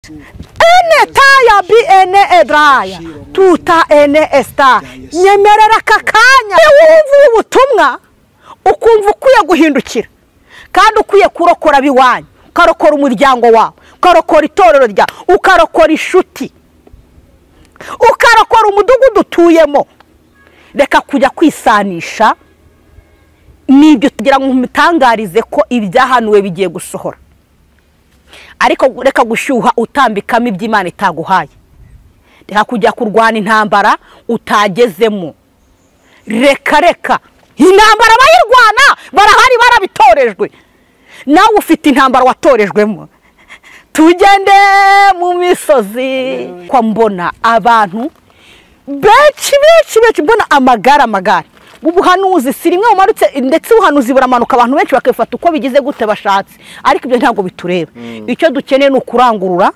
Ene taya bi ene edraya tuta ene esta. Nyemerera aka kanya wumva ubutumwa ukumva ukwiye guhindukira kandi ukwiye kurokora biwanyu, ukarokora umuryango wawe, ukarokora itorero ryawe, ukarokora inshuti, ukarokora umudugudu utuyemo. Reka kujya kwisanisha n'ibyo tugira ngo mutangarize ko ibyahanuwe bigiye gusohora. Ariko reka gushyuha utambikamo iby'Imana itaguhaye. Reka kujya kurwana intambara utagezemo. Reka reka intambara bayirwana barahari barabitorejwe. Nawe ufite intambara watorejwemo. Tugende mu misozi kwa mbona abantu benshi benshi benshi, mbona amagara amagara. Ubuhanuzi si rimwe umanutse, ndetse ubuhanuzi buramanuka abantu benshi bakifata uko bigize gute bashatse, ariko ibyo ntabwo bitureba. Icyo dukeneye ni ukurangurura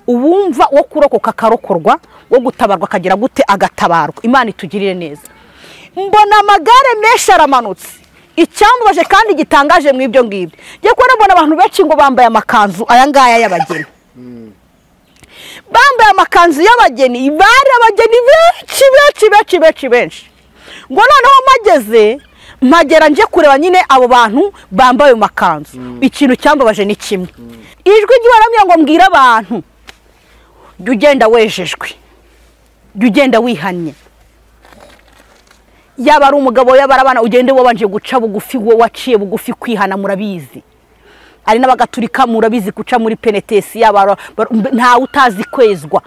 uwumva wo kurokoka akarokorwa, wo gutabarwa akagira gute agatabarwa. Imana itugirire neza. Mbona amagare menshi aramanutse. Icyambabaje kandi gitangaje mu ibyo ngibyo, ngiye kubona mbona abantu benshi ngo bambaye amakanzu aya ngaya y'abageni. Bambaye amakanzu y'abageni, bari abageni benshi benshi benshi benshi benshi. Ngo noneho mageze mpagera nje kureba nyine abo bantu bambaye makanzu. Ikintu cyambabaje ni kimwe. Ijwi ry'Imana ngo mbwira abantu, jya ugenda wejejwe, jya ugenda wihannye. Yaba ari umugabo yaba ari abana, ugende wabanje guca bugufi, wo waciye bugufi kwihana murabizi. Ari n'abagaturika murabizi guca muri penetesi, yaba nta utazi kwezwa.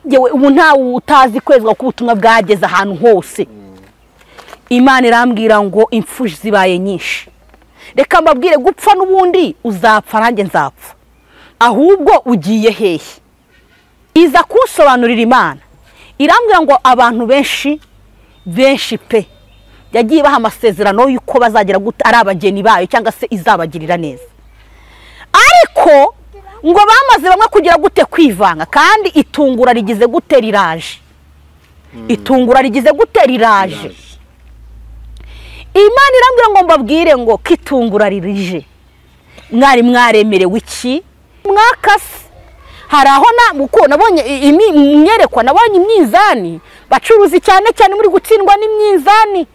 Yewe ubu nta utazi kwezwa kuko ubutumwa bwageze ahantu hose. Imana irambwira ngo impfu zibaye nyinshi. Reka mbabwire, gupfa n'ubundi uzapfa nanjye nzapfa, ahubwo ugiye hehe? Iza kunsobanurira Imana irambwira ngo abantu benshi benshi pe yagiye baha amasezerano yuko bazagera gute ari abageni bayo cyangwa se izabagirira neza, ariko ngo bamaze bamwe kugira gute kwivanga, kandi itungura rigize gute riraje. Itungura rigize gute riraje. Imana irambwira ngo mbabwire ngo kitungura ririje. Mwari mwaremerewe iki? Mwakase. Hari aho nabonye imyerekwa, nabonye imyizani bacuruzi cyane cyane muri gutsindwa n'imyizani.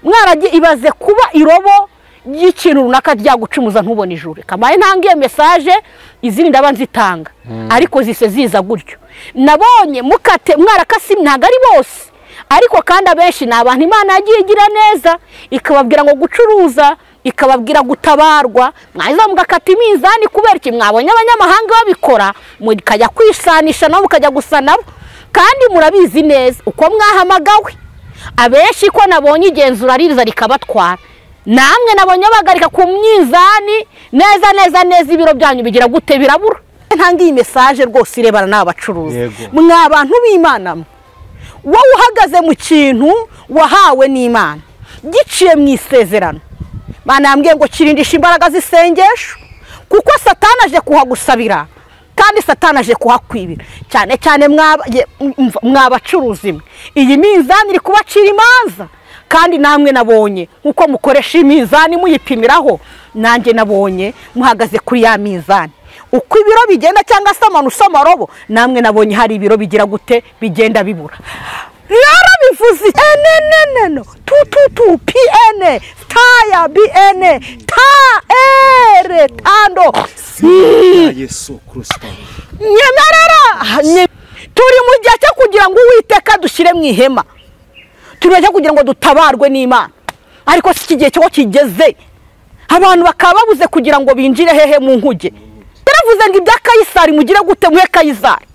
Mwaragiye ibaze kuba irobo y'ikintu runaka ryagucumuza ntubone ijuru. Kamaye ntangiye message izindi ndaba nzitanga, ariko zise ziza gutyo. Nabonye mukate mwarakasi, ntago ari bose, ariko kandi abenshi ni abantu Imana yagiye igira neza ikababwira ngo gucuruza, ikababwira gutabarwa. Mwaza mugakata imizani kubera iki? Mwabonye abanyamahanga babikora mukajya kwisanisha nabo, mukajya gusa nabo, kandi murabizi neza uko mwahamagawe. Abenshi ko nabonye igenzura riza rikabatwara, namwe nabonye bagarika ku myizani neza neza neza, ibiro byanyu bigira gute birabura. Ntanga iyi message rwose irebana n'abacuruzi. Mwa bantu b'Imana, wowe uhagaze mu kintu wahawe n'Imana giciye mu isezerano, Imana yambwiye ngo kirindisha imbaraga z'isengesho, kuko Satani aje kuhagusabira kandi Satani aje kuhakwibira. Cyane cyane mwabacuruzi mwe, iyi minzani iri kubacira imanza, kandi namwe nabonye nkuko mukoresha iminzani muyipimiraho, nanjye nabonye muhagaze kuri ya minzani. Uko ibiro bigenda cyangwa se amanusa amarobo, namwe nabonye hari ibiro bigira gute bigenda bibura. Rero bivuze N N N tu tu tu P N taya B N ta R tando Yesu Kristo. Nyemerera turi mu gihe cyo kugira ngo Uwiteka dushyire mu ihema, turi mu gihe cyo kugira ngo dutabarwe n'Imana. Ariko si iki gihe cyo kigeze abantu bakaba babuze kugira ngo binjire hehe mu nkuge. Yaravuze ngo ibya Kayisari mugire gute muhe Kayisari,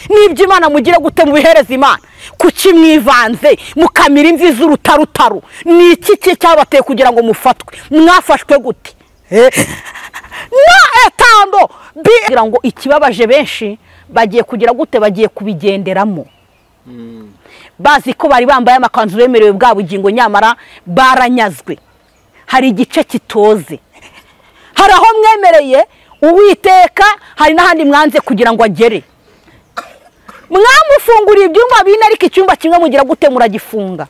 n'iby'Imana mugire gute mubihereze Imana. Kuki mwivanze mukamira imvi z'urutarutaru? Ni iki cyabateye kugira ngo mufatwe? Mwafashwe gute? Na etando kugira ngo ikibabaje benshi bagiye kugira gute, bagiye kubigenderamo. Bazi ko bari bambaye amakanzu bemerewe bwa bugingo, nyamara baranyazwe. Hari igice kitoze, hari aho mwemereye Uwiteka, hari n'ahandi mwanze kugira ngo agere. Mwamufunguriye ibyumba bine, ariko icyumba kimwe mugira gute muragifunga,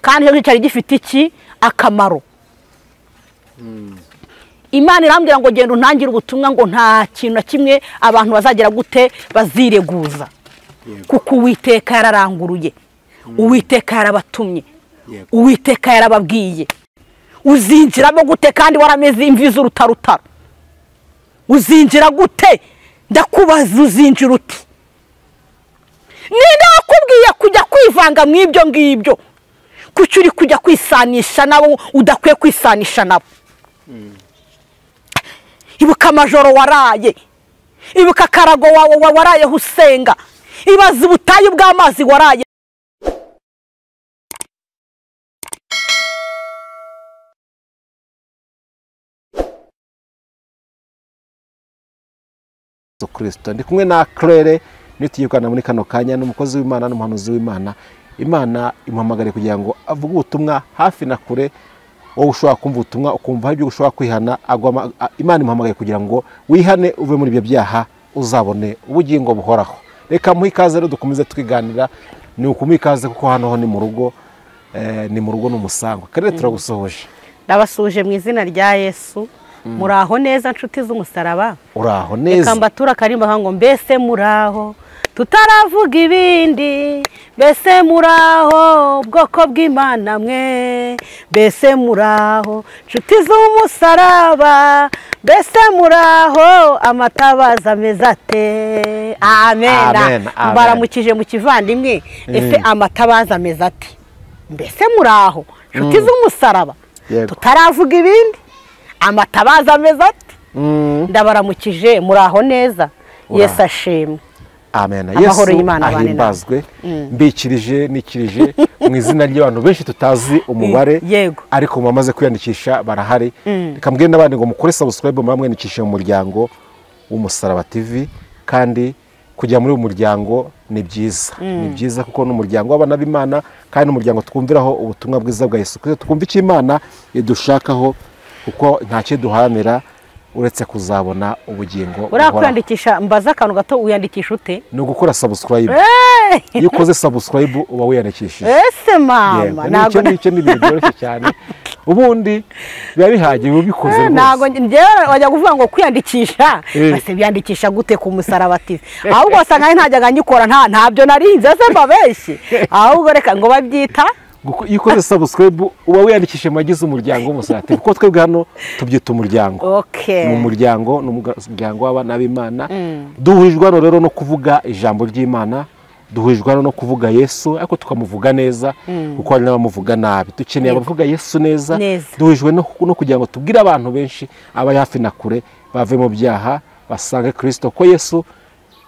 kandi cyo cyari gifite iki akamaro. Imana irambwira ngo genda untangire ubutumwa ngo nta kintu na kimwe abantu bazagera gute bazireguza. Kuko Uwiteka yararanguruye, Uwiteka yarabatumye, Uwiteka yarababwiye. Uzinjiramo gute kandi warameze imvi z'urutarutaro? Uzinjira gute? Ndakubaza, uzinjira ute? Ninde wakubwiye kujya kwivanga mu ibyo ngibyo? Kuki uri kujya kwisanisha nabo udakwiye kwisanisha nabo? Ibuka amajoro waraye, ibuka akarago waraye usenga, ibaze ubutayu bw'amazi waraye. Kristo ndi kumwe na Claire nitiyukana muri kano kanya n'umukozi w'Imana n'umuhanuzi w'Imana. Imana imuhamagare kugira ngo avuge ubutumwa hafi na kure, wowe ushobora kumva ubutumwa ukumva ibyo ushobora kwihana. Imana imuhamagaye kugira ngo wihane uve muri ibyo byaha uzabone ubugingo buhoraho. Reka muhe ikaze rero dukomeze twiganira. Ni ukumuha ikaze kuko hano ho ni mu rugo, ni mu rugo n'umusango. Claire turagusohoje. Ndabasuje mu izina rya Yesu. Muraho neza nshuti z'umusaraba? Uraho neza. Reka mbatura karimba ngo mbese muraho tutaravuga ibindi, mbese muraho bwoko bw'Imana mwe, mbese muraho nshuti z'umusaraba, mbese muraho amatabaza meza ate. Amen. Mbaramukije mu kivandimwe. Ese amatabaza meza ate? Mbese muraho nshuti z'umusaraba tutaravuga ibindi, amatabaza ameze ate? Ndabaramukije, muraho neza. Yesu ashimwe. Amen. Yesu ahimbazwe. Mbikirije nikirije mu izina ry'abantu benshi tutazi umubare, ariko bamaze kwiyandikisha barahari. Reka mbwire n'abandi ngo mukore subscribe mwamwandikishe mu muryango w'Umusaraba TV, kandi kujya muri uyu muryango ni byiza. Ni byiza kuko ni umuryango w'abana b'Imana, kandi umuryango twumviraho ubutumwa bwiza bwa Yesu Kristo, twumva icyo Imana idushakaho, kuko nta kiduharanira uretse kuzabona ubugingo. Urakwandikisha, mbaza akantu gato, uyandikisha ute? Ni ugukora subscribe. Iyo ukoze subscribe uba wiyandikishije. Ese mama, ntabwo nicyo ni ibintu byoroshye cyane. Ubundi biba bihagije ubikoze rwose. Ntabwo njyewe wajya kuvuga ngo kwiyandikisha, ese biyandikisha gute ku Musaraba TV? Ahubwo wasanga ntajyaga ngikora, ntabyo narinze, ese mbabeshye. Ahubwo reka ngo babyita iyo ukoze subscribe uba wiyandikishije mu bagize umuryango w'Umusaraba TV, kuko twebwe hano tubyita umuryango. Ni umuryango, ni umuryango w'abana b'Imana. Duhurijwe hano rero no kuvuga ijambo ry'Imana, duhurijwe hano no kuvuga Yesu, ariko tukamuvuga neza kuko hari n'abamuvuga nabi. Dukeneye abavuga Yesu neza. Duhurijwe no kugira ngo tubwire abantu benshi abari hafi na kure bave mu byaha basange Kristo, ko Yesu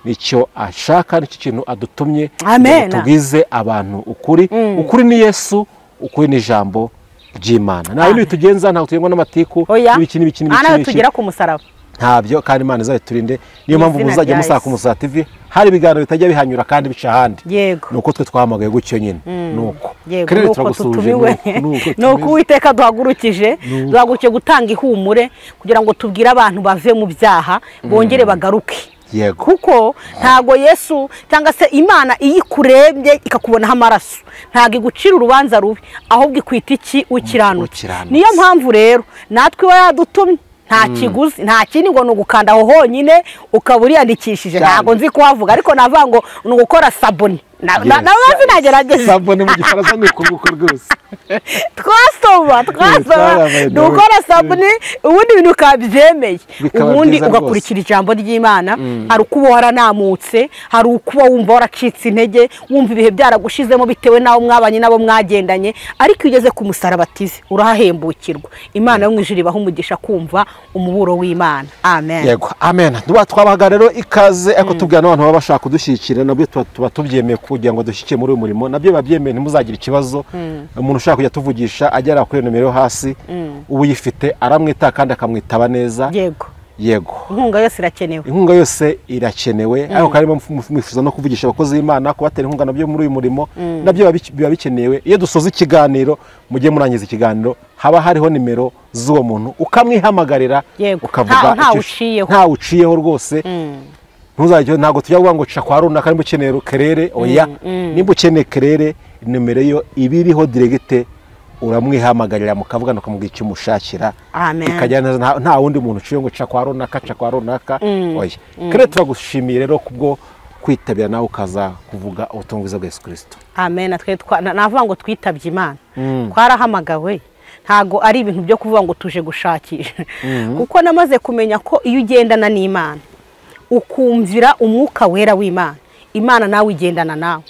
nicyo ashaka, nicyo kintu adutumye. Tubwize abantu ukuri. Ukuri ni Yesu, ukuri ni ijambo ry'Imana. Nta bintu bitugenza, ntabwo tugengwa n'amatiku n'ibiki n'ibiki n'ibiki. Tugera ku musaraba ntabyo, kandi Imana izabiturinde. Niyo mpamvu muzajya musaka ku Musaraba TV, hari ibiganiro bitajya bihanyura kandi bica ahandi. Nuko twe twahamagaye gutyo nyine. Nuko nuko Uwiteka duhagurukije, duhagurukiye gutanga ihumure kugira ngo tubwire abantu bave mu byaha bongere bagaruke. Kuko ntago Yesu cyangwa se Imana iyo ikurebye ikakubonaho amaraso ntago igucira urubanza rubi, ahubwo ikwita iki? Ukiranutse. Niyo mpamvu rero natwe iba yadutumye, nta kiguzi, nta kindi, ngo ni ugukanda aho honyine ukaba uriyandikishije. Ntago nzi kuhavuga, ariko navuga ngo ni ugukora sabone. Nawe sinagerageza sabone mu gifaransa ni ukunguko rwose. Twasoma ni ugukora sabone, ubundi ibintu ukaba byemeye, ubundi ugakurikira ijambo ry'Imana. Hari ukuba waranamutse, hari ukuba wumva waracitse intege, wumva ibihe byaragushizemo bitewe n'aho mwabanye n'abo mwagendanye, ariko iyo ugeze ku Musaraba TV urahahembukirwa. Imana yo mu ijuru ibaha umugisha kumva umuburo w'Imana. Amen. Yego, amen. Twabahaga rero ikaze, ariko tubwira n'abantu baba bashaka kudushyigikira, nabyo tuba tubyemeye kugira ngo dushyike muri uyu murimo, nabyo babyemeye, ntimuzagira ikibazo. Umuntu ushaka kujya tuvugisha agera kuri nomero yo hasi, ubu uyifite aramwita kandi akamwitaba neza. Yego. Yego. Inkunga yose irakenewe. Inkunga yose irakenewe. Ariko kandi mwifuza no kuvugisha abakozi b'Imana, kubatera inkunga nabyo muri uyu murimo, nabyo biba bikenewe. Iyo dusoza ikiganiro, mujye murangiza ikiganiro, haba hariho nimero z'uwo muntu ukamwihamagarira, ukavuga nta uciyeho rwose. Ntuzajye, ntago tujya kuvuga ngo ca kwa runaka nimba ukeneye kerere, oya. Nimba ukeneye kerere, nimero yo ibiriho diregite Uramwihamagarira mukavugana ukamubwira icyo umushakira. Bikajya neza, nta wundi muntu uciye ngo ca kwa runaka ca kwa runaka. Oya. Kare turagushimiye rero kubwo kwitabira nawe ukaza kuvuga ubutumwa bwiza bwa Yesu Kristo. Amen. Twe navuga ngo twitabye Imana. Twarahamagawe. Ntago ari ibintu byo kuvuga ngo tuje gushakisha. Kuko namaze kumenya ko iyo ugendana n'Imana ukumvira umwuka wera w'Imana, Imana nawe igendana nawe.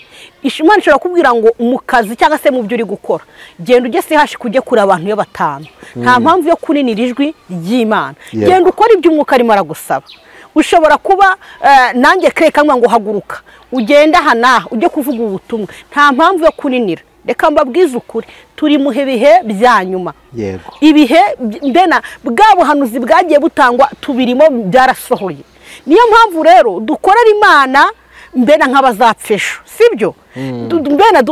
Imana ishobora kubwira ngo mu kazi cyangwa se mu byo uri gukora, genda ujye se kujye kure abantu yo batanu. Nta mpamvu yo kuninira ijwi ry'Imana. Genda ukora ibyo umwuka arimo aragusaba. Ushobora kuba nanjye kreka ngo haguruka ugenda hana ujye kuvuga ubutumwa, nta mpamvu yo kuninira. Reka mbabwize ukuri, turi mu bihe bya nyuma. Yego. Ibihe mbena bwa buhanuzi bwagiye butangwa tubirimo byarasohoye. Niyo mpamvu rero dukorera Imana mbena nk'abazapfesho, sibyo? Mbena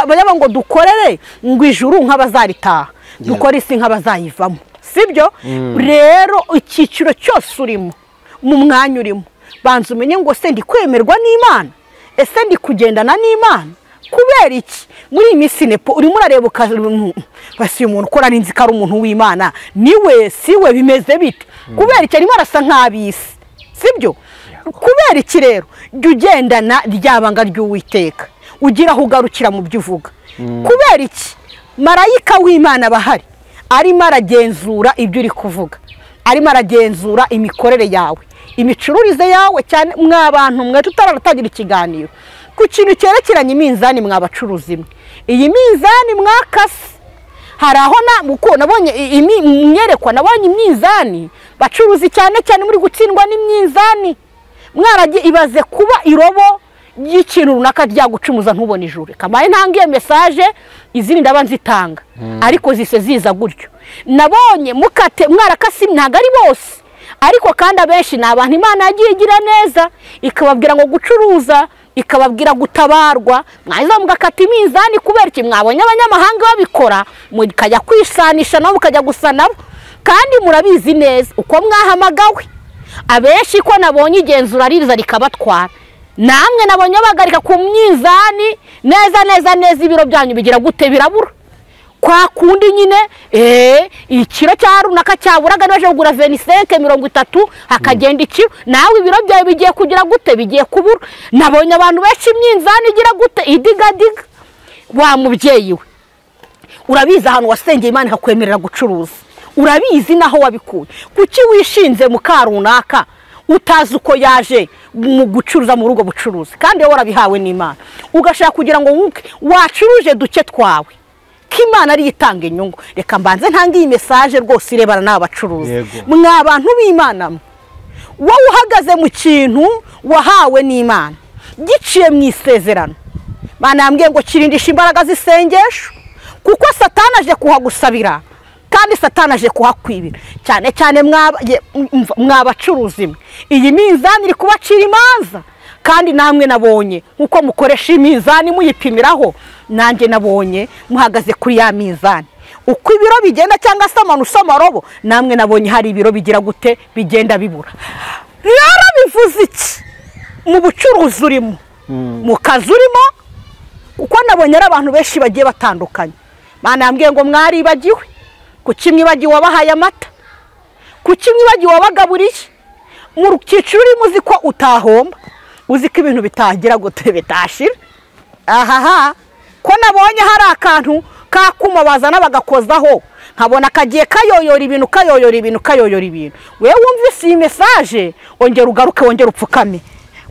bayaba ngo dukorere ngo ijuru nk'abazaritaha, dukore isi nk'abazayivamo, sibyo? Rero icyiciro cyose urimo, mu mwanya urimo, banza umenye ngo se ndi kwemerwa n'Imana, ese ndi kugendana n'Imana. Kubera iki muri iyi minsi nepo urimo urareba basi umuntu ukora n'inzi ko ari umuntu w'Imana, niwe siwe bimeze bite? Kubera iki arimo arasa nk'abisi, sibyo? Kubera iki rero jya ugendana ryabanga ry'Uwiteka, ugira aho ugarukira mu byo uvuga. Kubera iki marayika w'Imana bahari arimo aragenzura ibyo uri kuvuga, arimo aragenzura imikorere yawe, imicururize yawe. Cyane mwa bantu mwe tutaratangira ikiganiro ku kintu cyerekeranye iminzani, mwabacuruzi mwe, iyi minzani mwakase. Hari aho nabonye imyerekwa, nabonye iminzani bacuruzi cyane cyane muri gutsindwa n'imyinzani. Mwaragiye ibaze kuba irobo y'ikintu runaka ryagucumuza ntubone ijuru. Kamaye ntangiye message izindi ndaba nzitanga, ariko zise ziza gutyo. Nabonye mukate mwarakasi, ntago ari bose, ariko kandi abenshi ni abantu Imana yagiye igira neza ikababwira ngo gucuruza, ikababwira gutabarwa. Mwaza mugakata iminzani kubera iki? Mwabonye abanyamahanga babikora, mukajya kwisanisha nabo, mukajya gusa nabo, kandi murabizi neza uko mwahamagawe. Abenshi ko nabonye igenzura riza rikabatwara, namwe nabonye bagarika ku myinzani neza neza neza, ibiro byanyu bigira gute? Birabura. Kwa kundi nyine ikiro cya runaka cyaburaga naje kugura 25 30 hakagenda ikiro, nawe ibiro byawe bigiye kugira gute? Bigiye kubura. Nabonye abantu benshi imyinzani igira gute? Idigadiga. Wa mubyeyi we, urabizi ahantu wasengeye Imana ikakwemerera gucuruza, urabizi naho wabikuye. Kuki wishinze mu karunaka utazi uko yaje mu gucuruza mu rugo bucuruzi, kandi wowe warabihawe n'Imana, ugashaka kugira ngo wuke wacuruje duke twawe ko Imana ari itanga inyungu? Reka mbanze ntange iyi message rwose irebana n'abacuruzi. Mwa bantu b'Imana, wowe uhagaze mu kintu wahawe n'Imana giciye mu isezerano, Imana yambwiye ngo kirindisha imbaraga z'isengesho, kuko Satani aje kuhagusabira kandi Satani aje kuhakwibira. Cyane cyane mwabacuruzi mwe, iyi minzani iri kubacira imanza. Kandi namwe nabonye nkuko mukoresha iminzani muyipimiraho, nanjye nabonye muhagaze kuri ya minzani uko ibiro bigenda cyangwa se amanusa amarobo, namwe nabonye hari ibiro bigira gute? Bigenda bibura. Rero bivuze iki mu bucuruzi urimo, mu kazi urimo? Kuko nabonye ari abantu benshi bagiye batandukanye. Imana yambwiye ngo mwaribagiwe. Kuki mwibagiwe wabahaye amata? Kuki mwibagiwe wabagaburiye? Mu cyiciro urimo uzi ko utahomba, uzi ko ibintu bitagira gute bitashira. Ahaha, ko nabonye hari akantu kakuma bazana bagakozaho, nkabona kagiye kayoyora ibintu, kayoyora ibintu, kayoyora ibintu. Wewe wumvise iyi message, ongera ugaruke, wongera upfukame,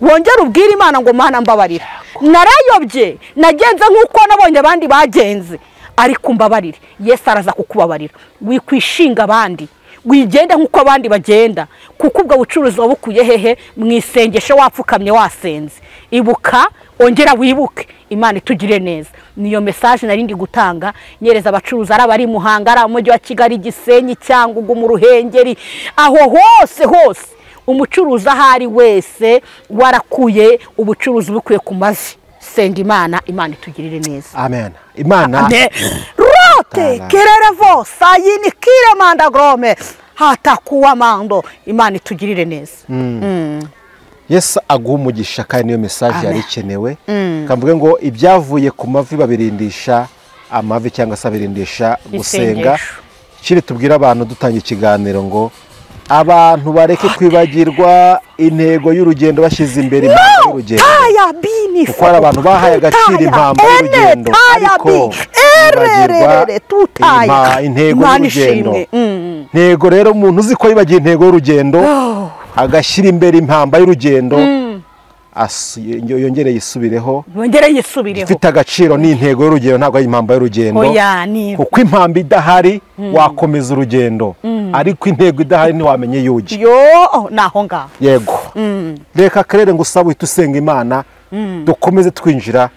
wongera ubwire Imana ngo Mana mbabarira, narayobye, nagenze nk'uko nabonye abandi bagenze, ariko mbabarire. Yesu araza kukubabarira. Wikwishinga abandi, wigenda nk'uko abandi bagenda, kuko ubwo bucuruzi wabukuye hehe? Mu isengesho wapfukamye wasenze. Ibuka, ongera wibuke, Imana itugire neza. Niyo message nari ndi gutanga nyereza abacuruzi, ari abari Muhanga, ari mujyi wa Kigali, Gisenyi, Cyangugu, mu Ruhengeri, aho hose hose umucuruzi ahari wese warakuye ubucuruzi bukwiye ku mavi. Senga Imana, Imana itugirire neza. Amen. Imana rote kererevo sayini kire manda grome hatakuwa mando. Imana itugirire neza. Yesu aguha umugisha, kandi niyo message yari ikenewe. Kamvuge ngo ibyavuye ku mavi babirindisha amavi cyangwa se abirindisha gusenga. Ikindi tubwira abantu dutanga ikiganiro ngo abantu bareke kwibagirwa intego y'urugendo bashyize imbere impamvu y'urugendo, kuko hari abantu bahaye agaciro impamvu y'urugendo ariko bibagirwa intego y'urugendo. Intego rero umuntu uzi ko yibagiye intego y'urugendo agashyira imbere impamba y'urugendo yongere yisubireho, ifite agaciro ni intego y'urugendo, ntabwo ari impamba y'urugendo, kuko impamba idahari wakomeza urugendo, ariko intego idahari ntiwamenye iyo ujya. Naho ngaho. Yego. Reka Claire ngo usabe uhite usenga Imana, dukomeze twinjira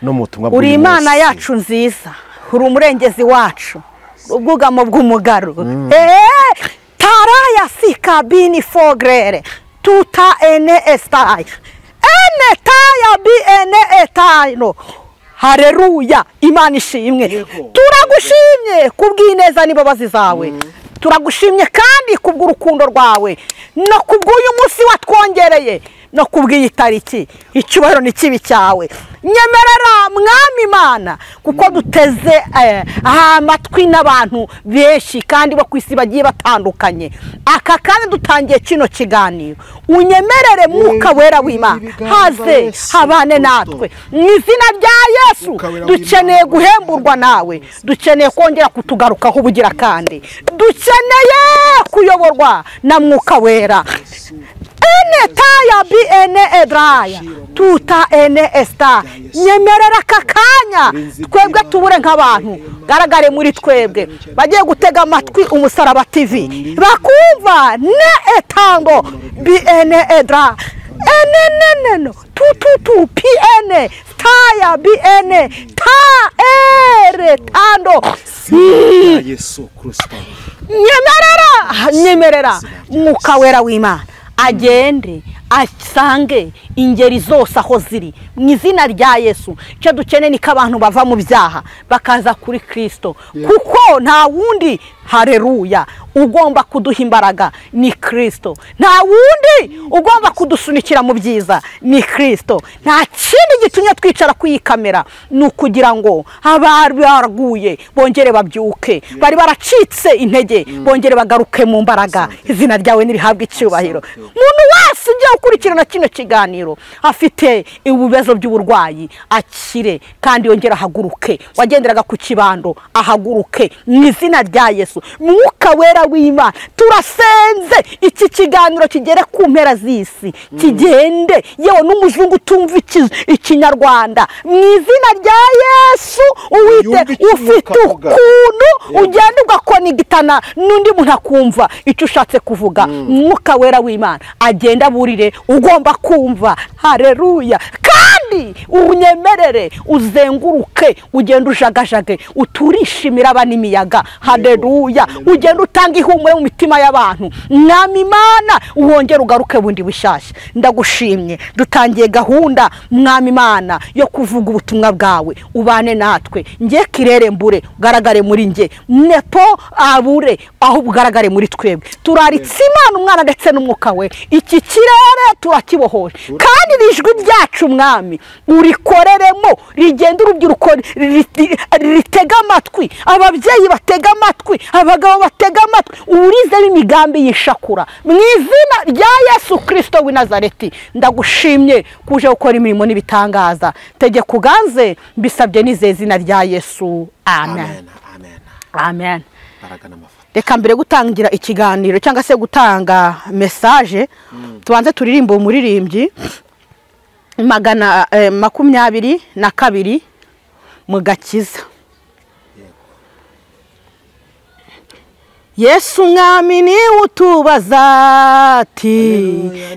no mu butumwa bw'uyu Uri Imana munsi. yacu nziza, uri umurengezi wacu, ubwugamo bw'umugaru. Taraya sikabini fogrere tuta ene estai ene taya bi ene etayino. Haleluya, Imana ishimwe. Turagushimye kubw'ineza n'imbabazi zawe, turagushimye kandi kubw'urukundo rwawe no kubw'uyu munsi watwongereye no kubw'iyi tariki. Icyubahiro ni kibi cyawe. Nyemerera Mwami Imana, kuko duteze amatwi n'abantu benshi kandi bo ku isi bagiye batandukanye. Aka kandi dutangiye kino kiganiro, unyemerere Mwuka Wera w'Imana haze habane natwe mu izina rya Yesu. Dukeneye guhemburwa nawe, dukeneye kongera kutugarukaho ubugira kandi dukeneye kuyoborwa na Mwuka Wera. Ene taya bi ene edraya tuta ene esta. Nyemerera aka kanya twebwe tubure nk'abantu, garagare muri twebwe bagiye gutega amatwi Umusaraba TV bakumva ne etango bi ene edra ene nene tu tu tu p ene taya bi ene ta ere tando. Yesu Kristo. Nyemerera, nyemerera Mwuka Wera w'Imana agende asange ingeri zose aho ziri mu izina rya Yesu. Icyo dukeneye ni ko abantu bava mu byaha bakaza kuri Kristo, kuko nta wundi, haleluya, ugomba kuduha imbaraga ni Kristo. Nta wundi ugomba kudusunikira mu byiza ni Kristo. Nta kindi gitumye twicara ku iyi kamera ni ukugira ngo abari baraguye bongere babyuke, bari baracitse intege bongere bagaruke mu mbaraga. Izina ryawe nirihabwe icyubahiro. Umuntu wese ugiye gukurikirana kino kiganiro afite ibibazo by'uburwayi akire kandi yongere ahaguruke, wagenderaga ku kibando ahaguruke mu izina rya Yesu. Mwuka Wera w'Imana, turasenze iki kiganiro kigere ku mpera z'isi, kigende yewe n'umuzungu utumva ikinyarwanda mu izina rya Yesu. Uwite ufite ukuntu ugenda ugakonigitana n'undi muntu akumva icyo ushatse kuvuga. Mwuka Wera w'Imana agenda burire ugomba kumva. Haleluya. Kandi unyemerere uzenguruke ugenda ujagajage uturishimira abana imiyaga. Haleluya. Ugenda utanga ihumure mu mitima y'abantu. Mwami Imana wongere ugaruke bundi bushyashya. Ndagushimye, dutangiye gahunda Mwami Imana yo kuvuga ubutumwa bwawe, ubane natwe. Nge kirere mbure ugaragare muri nge, nepo abure aho ugaragare muri twebwe. Turaritse Imana umwana ndetse n'umwuka we, iki kirere turakibohoje kandi ijwi ryacu Mwami urikoreremo, rigenda urubyiruko ritega amatwi, ababyeyi batega amatwi, abagabo batega amatwi, urizemo imigambi y'ishakura mu izina rya Yesu Kristo w'i Nazareti. Ndagushimye kuje gukora imirimo n'ibitangaza. Tegeka uganze, mbisabye nizeye izina rya Yesu. Amen. Amen. Reka mbere gutangira ikiganiro cyangwa se gutanga message, tubanze turirimbe umuririmbyi 122 mu gakiza. Yesu Mwami ni utubaza ati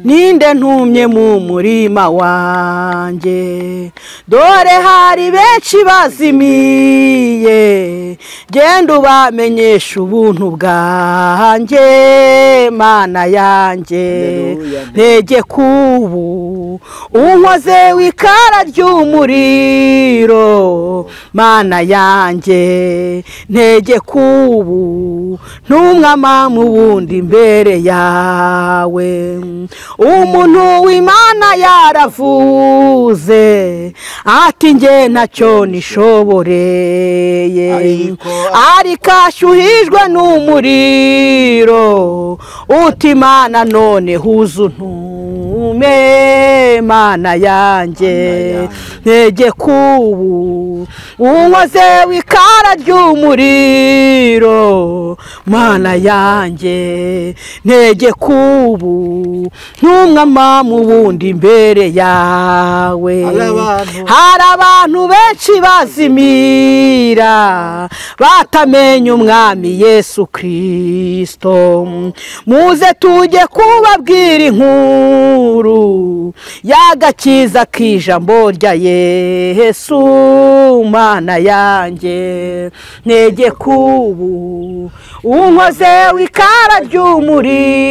ninde ntumye mu murima wanjye, dore hari benshi bazimiye, genda ubamenyesha ubuntu bwanjye Mana yanjye. Ntegeka ubu unkoze w'ikara ry'umuriro Mana yanjye, ntegeka ubu Ntumwama mu wundi imbere yawe. Umuntu w'Imana yaravuze ati nge ntacyo nishoboreye, ariko ashyuhijwe n'umuriro uti Imana none huza untume Mana yanjye ntege kubu unkoze w'ikara ry'umuriro Mana yanjye ntege kubu ntumwama mu wundi imbere yawe. Hari abantu benshi bazimira batamenye umwami Yesu Kristo, muze tujye kubabwira inkuru y'agakiza k'ijambo rya Yesu. Mana yanjye ntege kubu unkoze w'ikara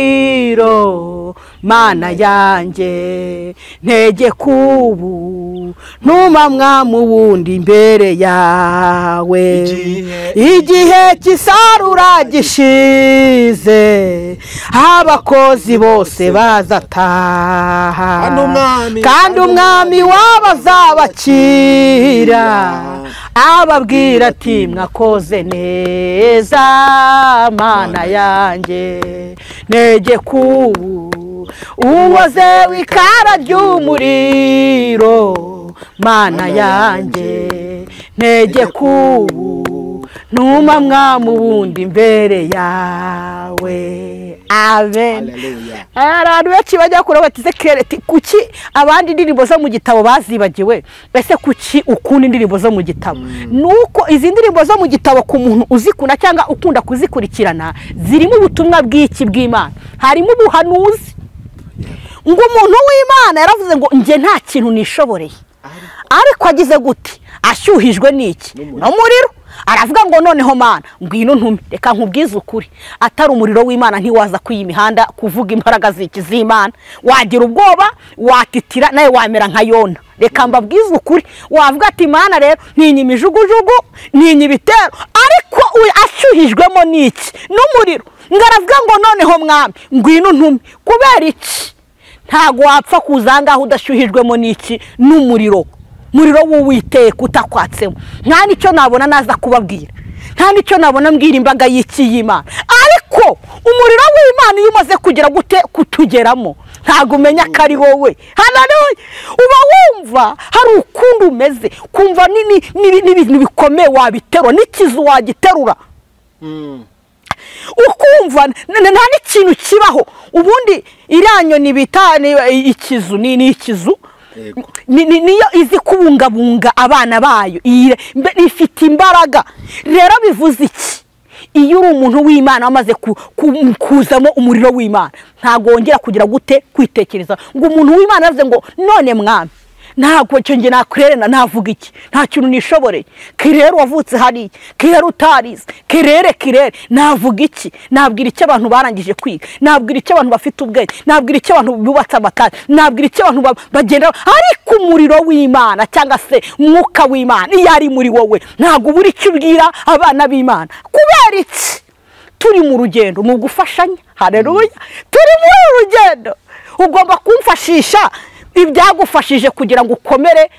ry'umuriro Mana yanjye ntege kubu ntumamwa mu wundi imbere yawe. Igihe cy'isarura gishize abakozi bose bazataha, kandi umwami wabo azabakira ababwira ati mwakoze neza Mana yanjye ntege kubu unkoze w'ikara ry'umuriro Mana yanjye ntege kubu ntumamwa mu wundi imbere yawe. Amen. Abantu benshi bajya kure batize kereti kuki abandi indirimbo zo mu gitabo bazibagiwe, ese kuki ukunda indirimbo zo mu gitabo? Nuko izi ndirimbo zo mu gitabo ku muntu uzikunda cyangwa ukunda kuzikurikirana zirimo ubutumwa bw'iki bw'Imana, harimo ubuhanuzi. Ngo umuntu w'Imana yaravuze ngo nge nta kintu nishoboreye, ariko agize gute? Ashyuhijwe n'iki? N'umuriro. Aravuga ngo noneho Mana ngwino ntume, reka nkubwize ukuri, atari umuriro w'Imana ntiwaza kuyi imihanda kuvuga imbaraga ziki z'Imana, wagira ubwoba watitira nawe wamera nka Yona. Reka mbabwize ukuri, wavuga ati Mana rero ntinyi imijugujugu ntinyi ibitero, ariko ashyuhijwemo n'iki? N'umuriro. Ngaravuga ngo noneho mwami ngwino ntume. Kubera iki? Ntago wapfa kuza ngaho udashyuhijwemo n'iki? N'umuriro. Muriro w'Uwiteka utakwatsemo. Nta nicyo nabona naza kubabwira, nta nicyo nabona mbwira imbaga y'iki y'Imana, ariko umuriro w'Imana iyo umaze kugera gute kutugeramo ntago umenya ko ari wowe. Haleluya! Uba wumva hari ukundi umeze, kumva n'ibintu bikomeye wabiterura, n'ikizu wagiterura, ukumva nta n'ikintu kibaho. Ubundi iriya nyoni bita ikizu ni ikizu niyo izi kubungabunga abana bayo, ifite imbaraga. Rero bivuze iki? Iyo uri umuntu w'Imana wamaze kuzamo umuriro w'Imana ntago wongera kugira gute kwitekereza. Ngo umuntu w'Imana yavuze ngo none mwami ntabwo cyo nge nakurerena navuga iki, nta kintu nishoboreye, kirere wavutse hariya, kirere utarize, kirere kirere navuga iki, nabwira icyo abantu barangije kwiga, nabwira icyo abantu bafite ubwenge, nabwira icyo abantu bubatse amatari, nabwira icyo abantu bagenda. Ariko umuriro w'Imana cyangwa se umwuka w'Imana iyo ari muri wowe ntabwo ubura icyo ubwira abana b'Imana. Kubera iki? Turi mu rugendo, ni ugufashanya. Haleluya! Turi muri rugendo, ugomba kumfashisha ibyagufashije kugira ngo ukomere,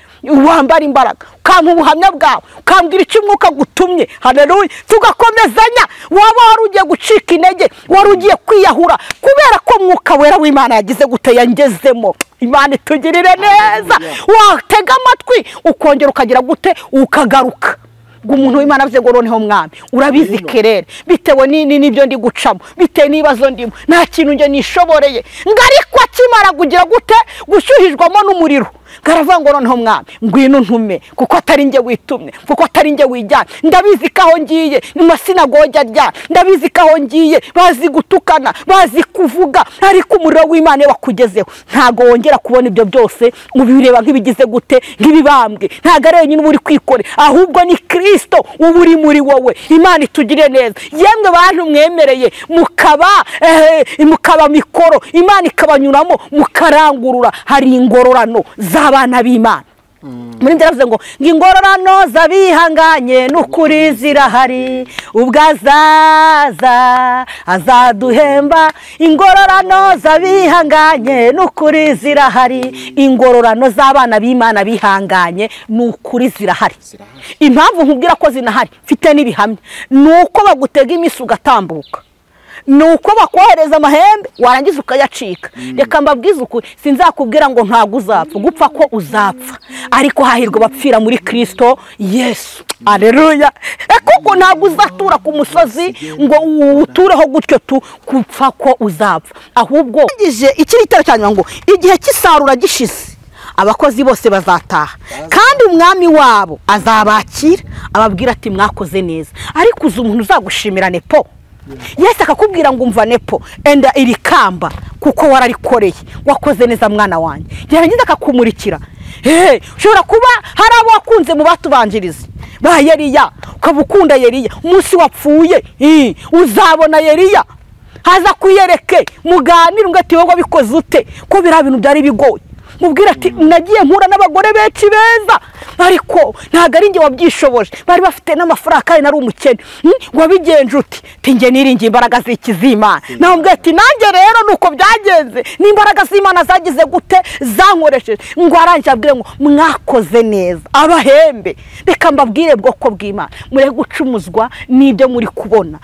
wambare imbaraga, ukampa ubuhamya bwawe, ukambwira icyo umwuka gutumye. Haleluya! Tugakomezanya. Waba wari ugiye gucika intege, wari ugiye kwiyahura, kubera ko mwuka wera w'Imana yagize gute yangezemo. Imana itugirire neza. Watega amatwi ukongera ukagira gute ukagaruka. Umuntu w'Imana avuze ngo noneho mwami urabizi kerere, bitewe n'ibyo ndi gucamo, bitewe n'ibibazo ndimo, nta kintu nge nishoboreye. Ngariko akimara kugira gute gushyuhijwamo n'umuriro, ngaravuga ngo noneho mwami ngwino ntume, kuko atari nge witumye, kuko atari nge wijyanye, ndabizi ko aho ngiye ni masinagogi arya, ndabizi ko aho ngiye bazi gutukana, bazi kuvuga, ariko umuriro w'Imana wakugezeho ntago wongera kubona ibyo byose ubireba nk'ibigize gute nk'ibibambwe. Ntago ari wenyine uri kwikore, ahubwo ni Kristo uba uri muri wowe. Imana itugire neza. Yemwe bantu mwemereye mukaba mikoro, Imana ikabanyuramo mukarangurura, hari ingororano z'abana b'Imana. Muri ndaravuze ngo ingororano z'abihanganye n'ukuri zirahari, ubwo azaza azaduhemba. Ingororano z'abihanganye n'ukuri zirahari, ingororano z'abana b'Imana bihanganye n'ukuri zirahari. Impamvu nkubwira ko zinahari mfite n'ibihamya, nuko bagutega iminsi ugatambuka, nuko bakohereza amahembe warangiza ukayacika. Reka mbabwize ukuri, sinzakubwira ngo ntabwo uzapfa, gupfa ko uzapfa, ariko hahirwa bapfira muri Kristo Yesu. Haleluya. Kuko ntabwo uzatura ku musozi ngo utureho gutyo tu, gupfa ko uzapfa. Ahubwo iki gitero cyanyuma ngo igihe cy'isarura gishize abakozi bose bazataha, kandi umwami wabo azabakira ababwira ati mwakoze neza. Ariko uzi umuntu uzagushimira nepo? Yesu akakubwira ngo umva nepo, enda iri kamba kuko wararikoreye, wakoze neza mwana wanjye. Yarangiza akakumurikira. Ushobora kuba hari abo wakunze mu batubanjiriza ba Yeriya, ukaba ukunda Yeriya, umunsi wapfuye uzabona Yeriya haza kuyereke muganire ngo ati wowe wabikoze ute, ko biriya bintu byari bigoye. Mubwira ati nagiye mpura n'abagore benshi beza, ariko ntabwo ari njye wabyishoboje, bari bafite n'amafaranga kandi nari umukene. Wabigenje uti? Tinjye niringiye imbaraga z'ikizimana. Namubwira ati nanjye rero nuko byagenze, n'imbaraga z'Imana zagize gute, zankoresheje. Ngo arangije abwire ngo mwakoze neza, abahembe. Reka mbabwire bwoko bw'Imana, mureke gucumuzwa n'ibyo muri kubona.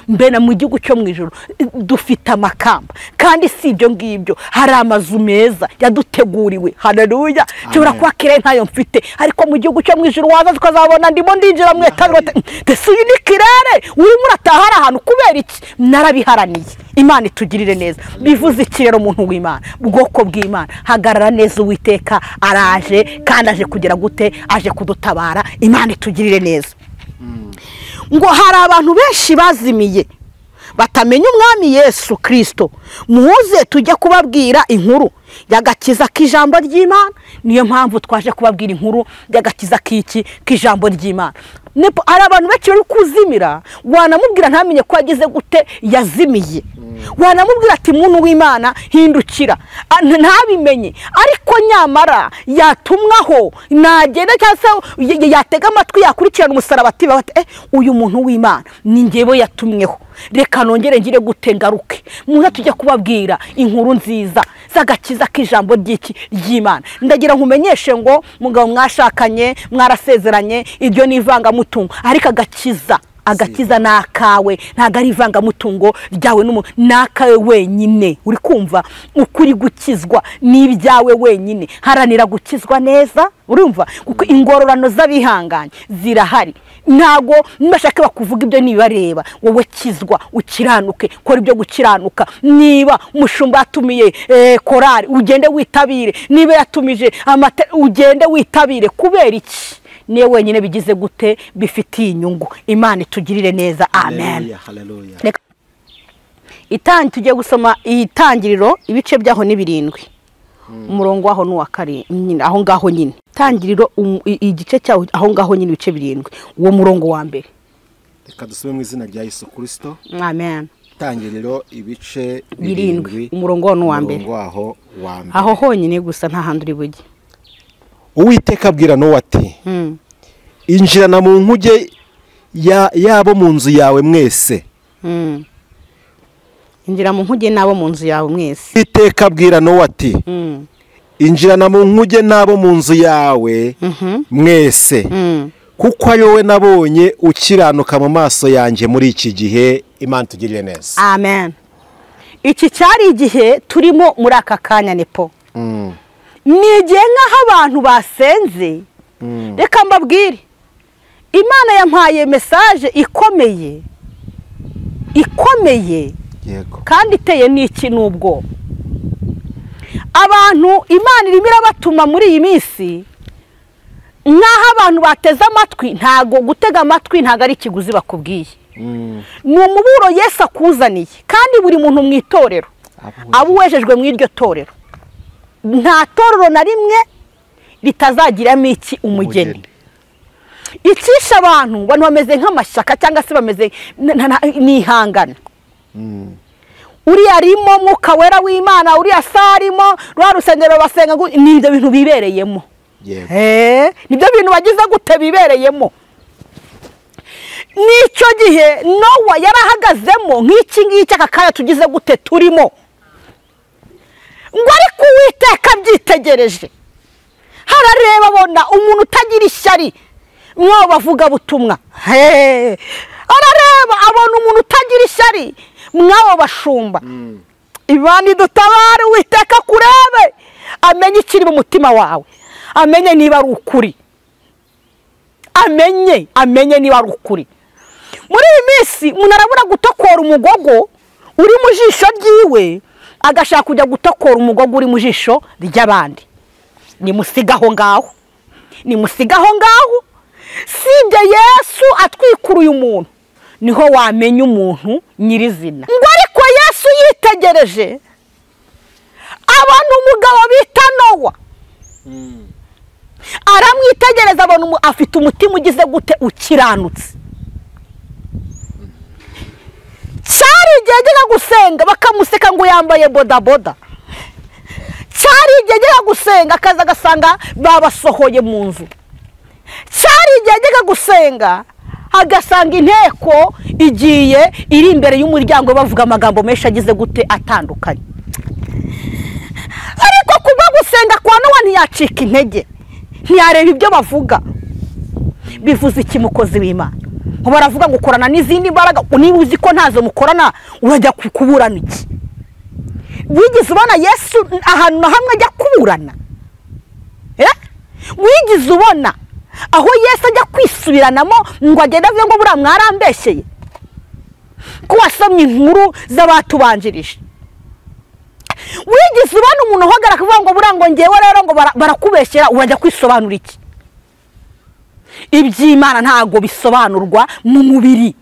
Mbena mu gihugu cyo mu ijuru dufite amakamba, kandi si ibyo ngibyo, hari amazu meza yaduteguriwe. Haleluya. Nshobora kuba kirere ntayo mfite, ariko mu gihugu cyo mu ijuru waza ukazabona ndimo ndinjira mu etabiro. Ese uyu ni kirere urimo urataha hari ahantu kubera iki? Narabiharaniye. Imana itugirire neza. Bivuze iki rero umuntu w'Imana, bwoko bw'Imana, hagarara neza, Uwiteka araje, kandi aje kugira gute? Aje kudutabara. Imana itugirire neza. Ngo hari abantu benshi bazimiye batamenya umwami Yesu Kristo. Muze tujye kubabwira inkuru y'agakiza k'ijambo ry'Imana. Niyo mpamvu twaje kubabwira inkuru y'agakiza k'iki k'ijambo ry'Imana. Hari abantu benshi bari kuzimira, wanamubwira ntamenye ko yagize gute, yazimiye. Wanamubwira ati muntu w'Imana hindukira, ntabimenye, ariko nyamara yatumwaho nagenda cyangwa se yatega amatwi yakurikirana umusaraba ati uyu muntu w'Imana ni njyewe yatumweho, reka nongere ngire gute ngaruke. Muze tujye kubabwira inkuru nziza z'agakiza k'ijambo ry'iki ry'Imana. Ndagira nkumenyeshe ngo mugabo mwashakanye mwarasezeranye, ibyo ni ivangamutungo, ariko agakiza ni akawe, ntabwo ari ivangamutungo ryawe n'umuntu, ni akawe wenyine. Uri kumva ukuri gukizwa ni ibyawe wenyine. Haranira gukizwa neza, urumva, kuko ingororano z'abihanganye zirahari. Ntago nibashaka bakuvuga ibyo nibareba, wowe kizwa ukiranuke, kora ibyo gukiranuka. Niba umushumba yatumiye korari ugende witabire, niba yatumije amata ugende witabire. Kubera iki? Niwe wenyine bigize gute, bifitiye inyungu. Imana itugirire neza. Amen. Haleluya. Tugiye gusoma itangiriro ibice byaho ni 7, umurongo waho n'uwa 7, aho ngaho nyine. Itangiriro igice cyaho aho ngaho nyine ibice 7, uwo murongo wa mbere. Reka dusome mu izina rya Yesu Kristo. Amen. Itangiriro ibice 7, umurongo waho n'uwa mbere. Aho honyine gusa nta handi uri bujye. Uwiteka abwira Nowa ati injirana mu nkuge yabo mu nzu yawe mwese. Injira mu nkuge nabo mu nzu yawe mwese. Uwiteka abwira Nowa ati injirana mu nkuge nabo mu nzu yawe mwese, kuko ari wowe nabonye ukiranuka mu maso yanjye muri iki gihe. Imana itugirire neza. Amen. Iki cyari igihe turimo muri aka kanya nepo. Ni igihe nk'aho abantu basenze. Reka mbabwire, Imana yampaye message ikomeye ikomeye, yego, kandi iteye n'iki n'ubwo abantu Imana irimo irabatuma muri iyi minsi. Nk'aho abantu bateze amatwi, ntago gutega amatwi ntago ari ikiguzi bakubwiye. Ni umuburo Yesu akuzaniye, kandi buri muntu mu itorero abo wejejwe mu iryo torero, nta torero na rimwe ritazagiramo iki umugeni. Icisha abantu bameze nk'amashyaka cyangwa se bameze n'ihangana. Uriya arimo Mwuka Wera w'Imana, uriya sarimo rwa rusengero basenga, ni ibyo bintu bibereyemo. Nibyo bintu bagize gute bibereyemo. N'icyo gihe Nowa yarahagazemo nk'iki ngiki aka kanya tugize gute turimo. Ngo ariko Uwiteka abyitegereje, harareba abona umuntu utagira ishyari mwo bavuga butumwa. Arareba abona umuntu utagira ishyari mwabo bashumba. Ibandi dutabare, Uwiteka kurebe, amenye ikiri mu mutima wawe, amenye niba ari ukuri, amenye niba ari ukuri. Muri iyi minsi umuntu arabura gutokora umugogo uri mu jisho ryiwe, agashaka kujya gutokora umugogo uri mu jisho ry'abandi. Nimusigaho ngaho, nimusigaho ngaho. Sibye Yesu atwikuruye umuntu, niho wamenya umuntu nyirizina. Ngo ariko Yesu yitegereje abona umugabo bita Nowa, aramwitegereza abona afite umutima ugize gute ukiranutse. Cyari igihe ajyaga gusenga bakamuseka ngo yambaye bodaboda. Cyari igihe ajyaga gusenga akaza agasanga babasohoye mu nzu. Cyari igihe ajyaga gusenga agasanga inteko igiye iri imbere y'umuryango bavuga amagambo menshi agize gute atandukanye. Ariko kubwo gusenga kwa Nowa ntiyacika intege, ntiyareba ibyo bavuga. Bivuze iki mukozi w'Imana? Ngo baravuga ngo ukorana n'izindi mbaraga, niba uzi ko ntazo mukorana urajya kuburana iki? Wigeze ubona Yesu ahantu na hamwe ajya kuburana? Wigeze ubona aho Yesu ajya kwisubiranamo ngo agende avuge ngo buriya mwarambeshyeye? Ko wasomye inkuru z'abatubanjirije. Wigeze ubona umuntu uhagarara akavuga ngo buriya ngo ngewe rero ngo barakubeshyera, urajya kwisobanura iki? Iby'Imana ntago bisobanurwa mu mubiri.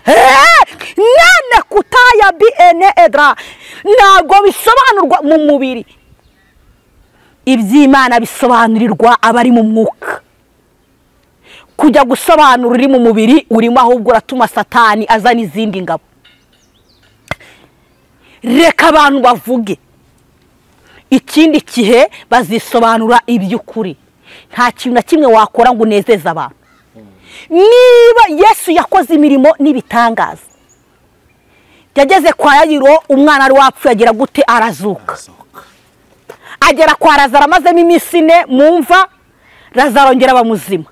Nane kutaya bi ene edra, ntago bisobanurwa mu mubiri. Iby'Imana bisobanurirwa abari mu mwuka. Kujya gusobanura uri mu mubiri urimo ahubwo uratuma Satani azana izindi ngabo. Reka abantu bavuge, ikindi gihe bazisobanura iby'ukuri. Nta kintu na kimwe wakora ngo unezeze abantu. Niba Yesu yakoze imirimo n'ibitangaza, yageze kwa Yayiro umwana ari wapfuye agira gute? Arazuka. Agera kwa Lazaro amazemo iminsi ine mu mva, Lazaro arongera aba muzima.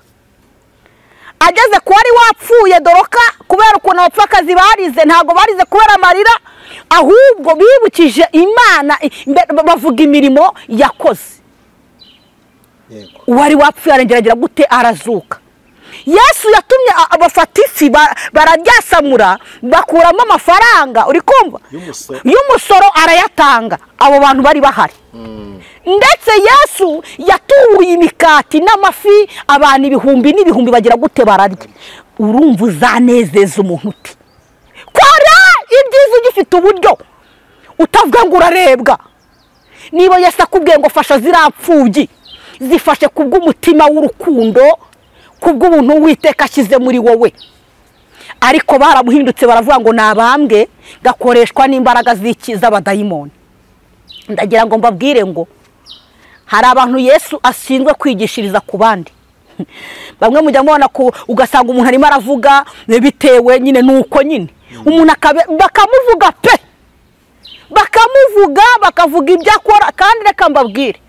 Ageze ku wari wapfuye Doroka, kubera ukuntu abapfakazi barize, ntabwo barize kubera amarira, ahubwo bibukije Imana, bavuga imirimo yakoze. Uwari wapfuye arongera gute? Arazuka. Yesu yatumye abafata ifi bararyasamura bakuramo amafaranga, uri kumva, y'umusoro arayatanga. Abo bantu bari bahari. Ndetse Yesu yatubuye imikati n'amafi abantu ibihumbi n'ibihumbi bagira gute? Bararya. Urumva uzanezeza umuntu uti kora ibyiza ugifite uburyo, utavuga ngo urarebwa. Niba Yesu akubwiye ngo fasha ziriya mfubyi, zifashe kubw'umutima w'urukundo, kubw'ubuntu Uwiteka ashyize muri wowe. Ariko baramuhindutse baravuga ngo nabambwe gakoreshwa n'imbaraga z'iki? Z'abadayimoni. Ndagira ngo mbabwire ngo hari abantu Yesu ashinzwe kwigishiriza ku bandi. Bamwe mujya mubona ko ugasanga umuntu arimo aravuga bitewe nyine nuko nyine umuntu bakamuvuga pe, bakamuvuga bakavuga ibyo akora. Kandi reka mbabwire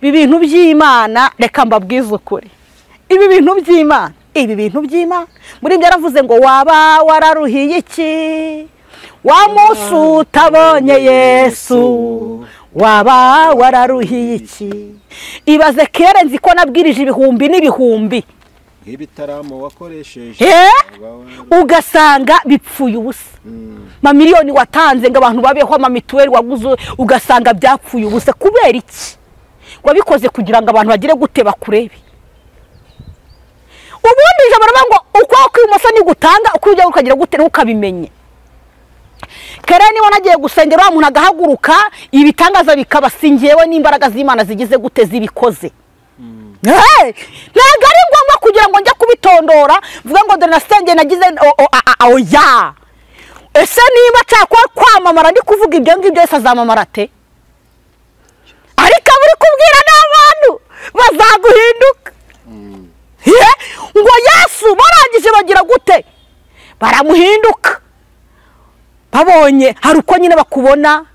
ibi bintu by'Imana, reka mbabwize ukuri, ibi bintu by'Imana, ibi bintu by'Imana. Muri ibyo yaravuze ngo waba wararuhiye iki wa munsi utabonye Yesu, waba wararuhiye iki? Ibaze kera nzi ko nabwirije ibihumbi n'ibihumbi nk'ibitaramo wakoresheje, ugasanga bipfuye ubusa. Mamiliyoni watanze ngo abantu babeho, amamituweli waguze ugasanga byapfuye ubusa. Kubera iki? Wabikoze kugira ngo abantu bagire gute? Bakurebe. Ubundi ijambo baravuga ngo ukuboko kw'ibumoso nigutanga ukw'iburyo ukagira gute? Ntukabimenye. Kera niba nagiye gusengera wa muntu agahaguruka ibitangaza bikaba, singewe n'imbaraga z'Imana zigize gute zibikoze. Ntabwo ari ngombwa kugira ngo njye kubitondora mvuga ngo dore nasengeye nagize oya. Ese niba nshaka kwamamara ndi kuvuga ibyo ngibyo, Yesu azamamara ate? Ariko uri kubwira n'abantu bavuga Baramuhinduka babonye hari uko nyine bakubona,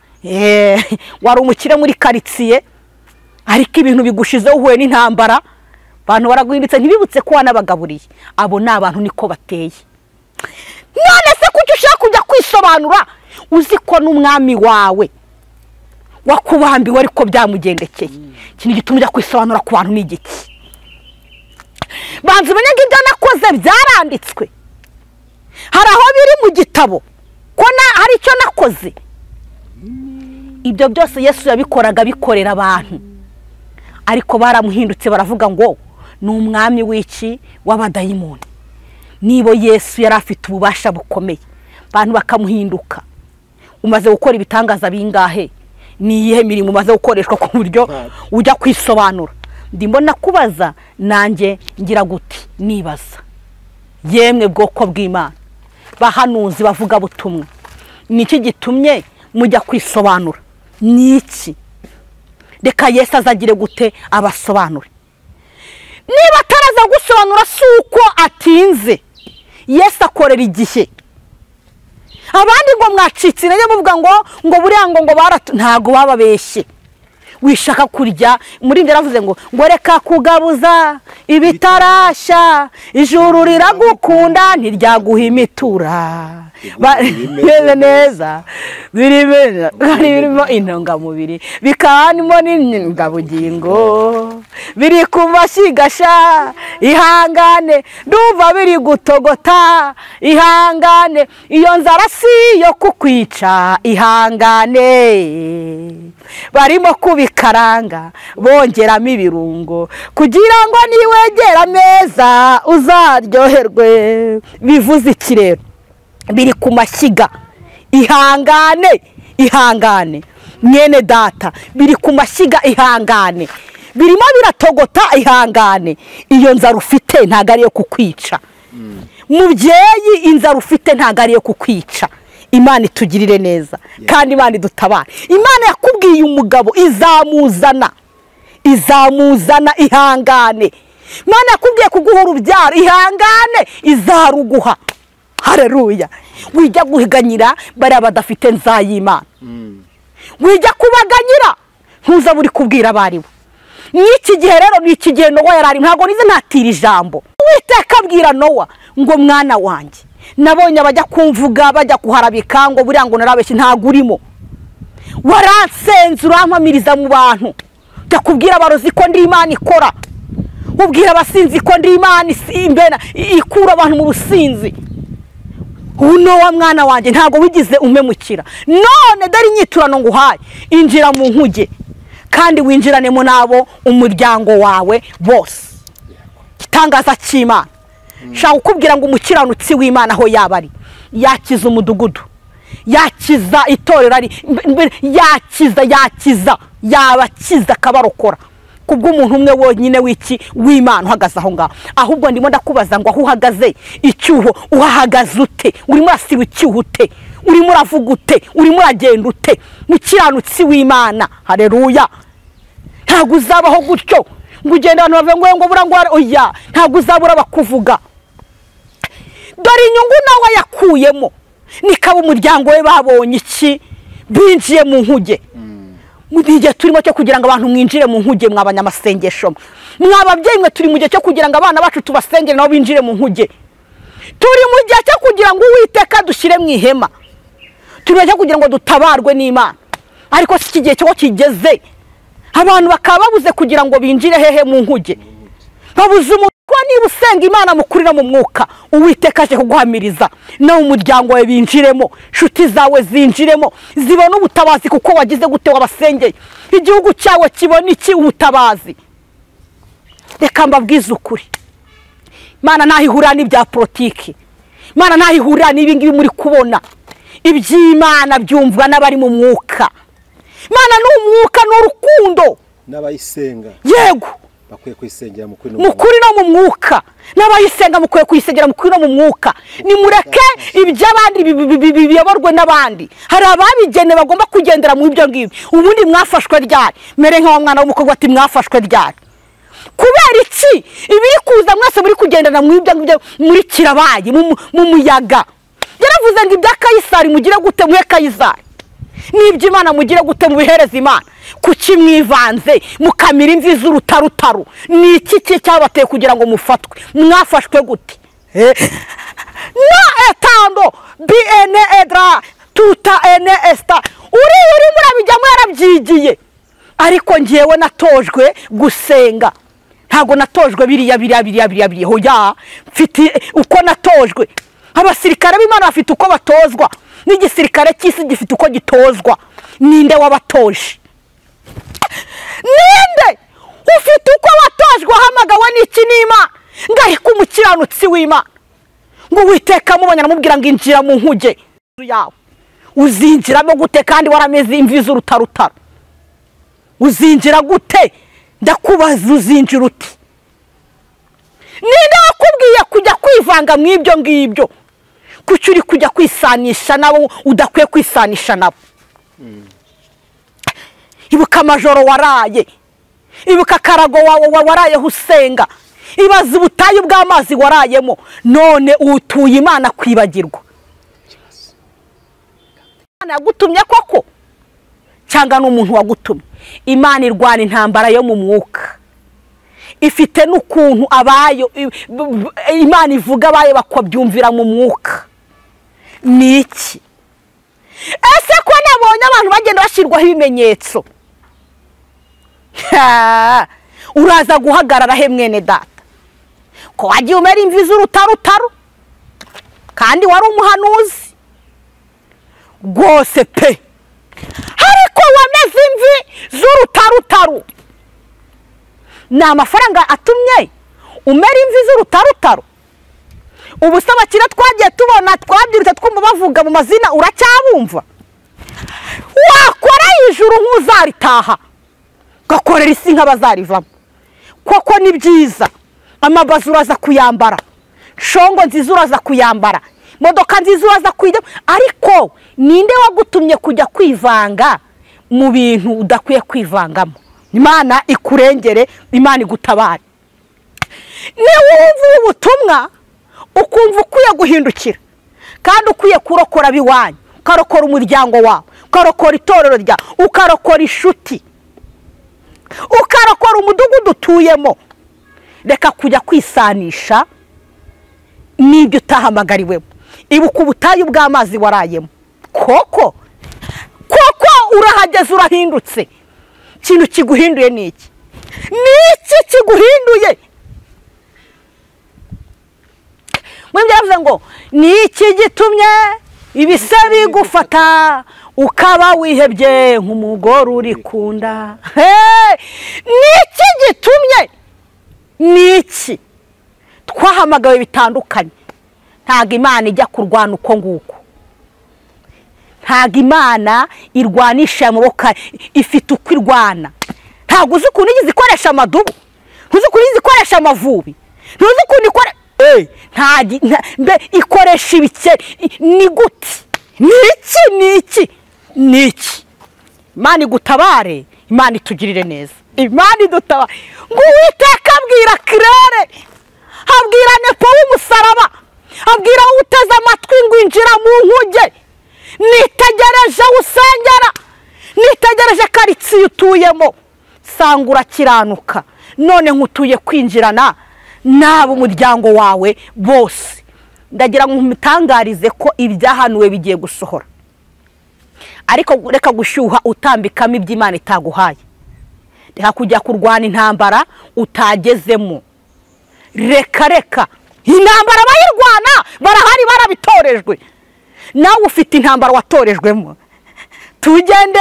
wari umukire muri karitsiye ariko ibintu bigushizeho uhuye n'intambara, abantu baraguhindutse ntibibutse ko wanabagaburiye. Abo ni abantu niko bateye. None se kuki ushaka kujya kwisobanura uzi ko n'umwami wawe wakubambiwe ariko byamugendekeye? Ikintu gituma ujya kwisobanura ku bantu ni igiki? Banza umenye ngo ibyo nakoze byaranditswe, hari aho biri mu gitabo ko hari icyo nakoze. Ibyo byose Yesu yabikoraga bikorera abantu, ariko baramuhindutse baravuga ngo ni umwami w'iki w'abadayimoni. Nibo Yesu yari afite ububasha bukomeye, abantu bakamuhinduka. Umaze gukora ibitangaza bingahe? Ni iyihe mirimo umaze gukoreshwa ku buryo ujya kwisobanura? Ndimo nakubaza nanjye ngira guti nibaza. Yemwe bwoko bw'Imana, bahanuzi bavuga butumwa, niki gitumye mujya kwisobanura? Niki? Reka Yesu azagire gute abasobanure. Niba ataraza gusobanura si uko atinze, Yesu akorera igihe. Abandi ngo mwacitse intege muvuga ngo buriya ngo ntago bababeshye. Wishaka kurya muri njye yaravuze ngo reka kugabuza ibitarashya, ijuru riragukunda ntiryaguha imitura. Bimeze neza, birimo intungamubiri, bikaba n'intungabugingo, biri ku mashyigasha, ihangane ndumva biri gutogota, ihangane iyo nzara si yo kukwica, ihangane barimo kubikaranga bongeramo ibirungo kugira ngo niwegera ameza uzaryoherwe. Bivuze iki rero? Biri ku mashyiga, ihangane, ihangane mwene data, biri ku mashyiga, ihangane, birimo biratogota, ihangane. Iyo nzara ufite ntago ari iyo kukwica mubyeyi, inzara ufite ntago ari iyo kukwica. Imana itugirire neza kandi Imana idutabare. Imana yakubwiye umugabo izamuzana, izamuzana, ihangane. Imana yakubwiye kuguha urubyaro, ihangane, izaruguha. Haleluya. Wijya guhiganyira bariya badafite nzayimana, wijya kubaganyira ntuza buri kubwira abaribo. N'iki gihe rero ni iki gihe Nowa yarari, ntago nize ntatira ijambo. Uwiteka abwira Nowa ngo mwana wanjye, nabonye abajya kumvuga bajya kuharabika ngo buriya ngo narabeshye, ntago urimo. Waransenze urampamiriza mu bantu, jya kubwira abarozi ko ndi Imana ikora, ubwira abasinzi ko ndi Imana imbena ikura abantu mu businzi. Uno wa mwana wanjye ntago wigize umemukira, none dore inyiturano nguhaye, injira mu nkuge kandi winjiranemo nabo umuryango wawe bose. Igitangaza cy'Imana. Shaka kukubwira ngo umukiranutsi w'Imana aho yaba ari, yakiza umudugudu, yakiza itorero, ari yakiza, yakiza, yabakiza akabarokora kubw'umuntu umwe wonyine w'iki w'Imana uhagaze aho ngaho. Ahubwo ndimo ndakubaza ngo aho uhagaze icyuho uhahagaze ute? Urimo urasiba icyuho ute? Urimo uravuga ute? Urimo uragenda ute? Mukiranutsi w'Imana, haleluya. Ntabwo uzabaho gutyo ngo ugende abantu bavuge ngo bura ngo oya, ntabwo uzabura bakuvuga. Dore inyungu nawe yakuyemo nikaba umuryango we babonye iki, binjiye mu nkuge. Mu gihe turimo cyo kugira ngo abantu mwinjire mu nkuge, mwabanyamasengesho mwababyeyi mwe, turi mu gihe cyo kugira ngo abana bacu tubasengere nabo binjire mu nkuge. Turi mu gihe cyo kugira ngo Uwiteka dushyire mu ihema, turi mu gihe cyo kugira ngo dutabarwe n'Imana. Ariko si iki gihe cyo kigeze abantu bakaba babuze kugira ngo binjire hehe mu nkuge, babuze umuntu. Niba usenga Imana mukuri no mu mwuka, Uwiteka aje kuguhamiriza nawe umuryango wawe binjiremo, inshuti zawe zinjiremo, zibone ubutabazi kuko wagize gute wabasengeye. Igihugu cyawe kibone iki ubutabazi. Reka mbabwize ukuri, Imana ntaho ihurira n'ibya politiki, Imana ntaho ihurira n'ibi ngibi muri kubona. Iby'Imana byumvwa n'abari mu mwuka. Imana ni umwuka, ni urukundo n'abayisenga. Yego, bakwiye kuyisengera mu kuri no mu mwuka. N'abayisenga mukwiye kuyisengera mu kuri no mu mwuka. Nimureke iby'abandi biyoborwe n'abandi. Hari ababigene bagomba kugendera mu ibyo ngibyo. Ubundi mwafashwe ryari? Mere nka wa mwana w'umukobwa ati mwafashwe ryari? Kubera iki ibiri kuza mwese muri kugendana mu ibyo ngibyo, muri kirabaye mu muyaga? Yaravuze ngo ibya Kayisari mugire gute muhe Kayisari, n'iby'Imana mugire gute mubihereze Imana. Kuki mwivanze mukamira imvi z'urutarutaru? Ni iki cyabateye kugira ngo mufatwe? Mwafashwe gute? Na etando bn edra tuta ene esta. Uri murabijyamo yarabyigiye, ariko ngewe natojwe gusenga. Ntago natojwe biriya biriya biriya biriya biriya. Hoya mfite uko natojwe. Abasirikare b'Imana bafite uko batozwa, n'igisirikare cy'isi gifite uko gitozwa. Ninde wabatoje? Ninde ufite uko watojwe? Ahamagawe n'iki n'Imana? Ngariko umukiranutsi w'Imana ngo Uwiteka amubonye aramubwira ngo injira mu nkuge yawe. Uzinjiramo gute kandi warameze imvi z'urutarutaru? Uzinjira gute? Ndakubaza, uzinjira ute? Ninde wakubwiye kujya kwivanga mu ibyo ngibyo? Kuki uri kujya kwisanisha nabo udakwiye kwisanisha nabo? Ibuka amajoro waraye, ibuka akarago wawe warayeho usenga, ibaza ubutayu bw'amazi warayemo, none utuye Imana kwibagirwa. Imana yagutumye koko cyangwa n'umuntu wagutumye? Imana irwana intambara yo mu mwuka, ifite n'ukuntu abayo Imana ivuga abayo bakabyumvira mu mwuka. Ni iki? Ese ko nabonye abantu bagenda bashyirwaho ibimenyetso, uraza guhagarara he mwene data? Ko wagiye umera imvi z'urutarutaru kandi wari umuhanuzi rwose pe, ariko wameze imvi z'urutarutaru. Ni amafaranga atumye umera imvi z'urutarutaru? Ubu se abakire twagiye tubona twabyirutse twumva bavuga mu mazina, uracyabumva? Wakora ijuru nk'uzaritaha, ugakorera isi nk'abazarivamo. Koko ni byiza, amabazi uraza kuyambara, shongo nziza uraza kuyambara, modoka nziza uraza kuyijyamo, ariko ninde wagutumye kujya kwivanga mu bintu udakwiye kwivangamo? Imana ikurengere, Imana igutabare. Niwumva ubutumwa ukumva ukwiye guhindukira, kandi ukwiye kurokora abiwanyu, ukarokora umuryango wawe, ukarokora itorero ryawe, ukarokora inshuti, ukarokora umudugudu utuyemo. Reka kujya kwisanisha n'ibyo utahamagariwemo. Ibuka ubutayu bw'amazi warayemo. Koko koko urahageze, urahindutse. Ikintu kiguhinduye ni iki? Ni iki kiguhinduye? Mwebwe yavuze ngo ni iki gitumye ibise bigufata ukaba wihebye nk'umugore uri kunda? Ni iki gitumye? Ni iki? Twahamagawe bitandukanye. Ntago Imana ijya kurwana uko nguko. Ntago Imana irwanisha amaboko, ifite uko irwana. Ntago uzi ukuntu igize ikoresha amadubu, ntuzi ukuntu igize ikoresha amavubi, ntuzi ukuntu ikora ikoresha ibikeri. Ni gute? Ni iki? Ni iki? Ni iki? Imana igutabare, Imana itugirire neza, Imana idutabare. Ngo Uwiteka abwira Kirere, abwira Nepo w'umusaraba, abwira uteze amatwi ngo injira mu nkuge. Nitegereje usengera, nitegereje karitsiye utuyemo, sanga urakiranuka, none nkutuye kwinjirana n'abo umuryango wawe bose. Ndagira ngo mutangarize ko ibyahanuwe bigiye gusohora, ariko reka gushyuha utambikamo iby'Imana itaguhaye. Reka kujya kurwana intambara utagezemo. Reka reka intambara bayirwana barahari, barabitorejwe. Nawe ufite intambara watorejwemo. Tugende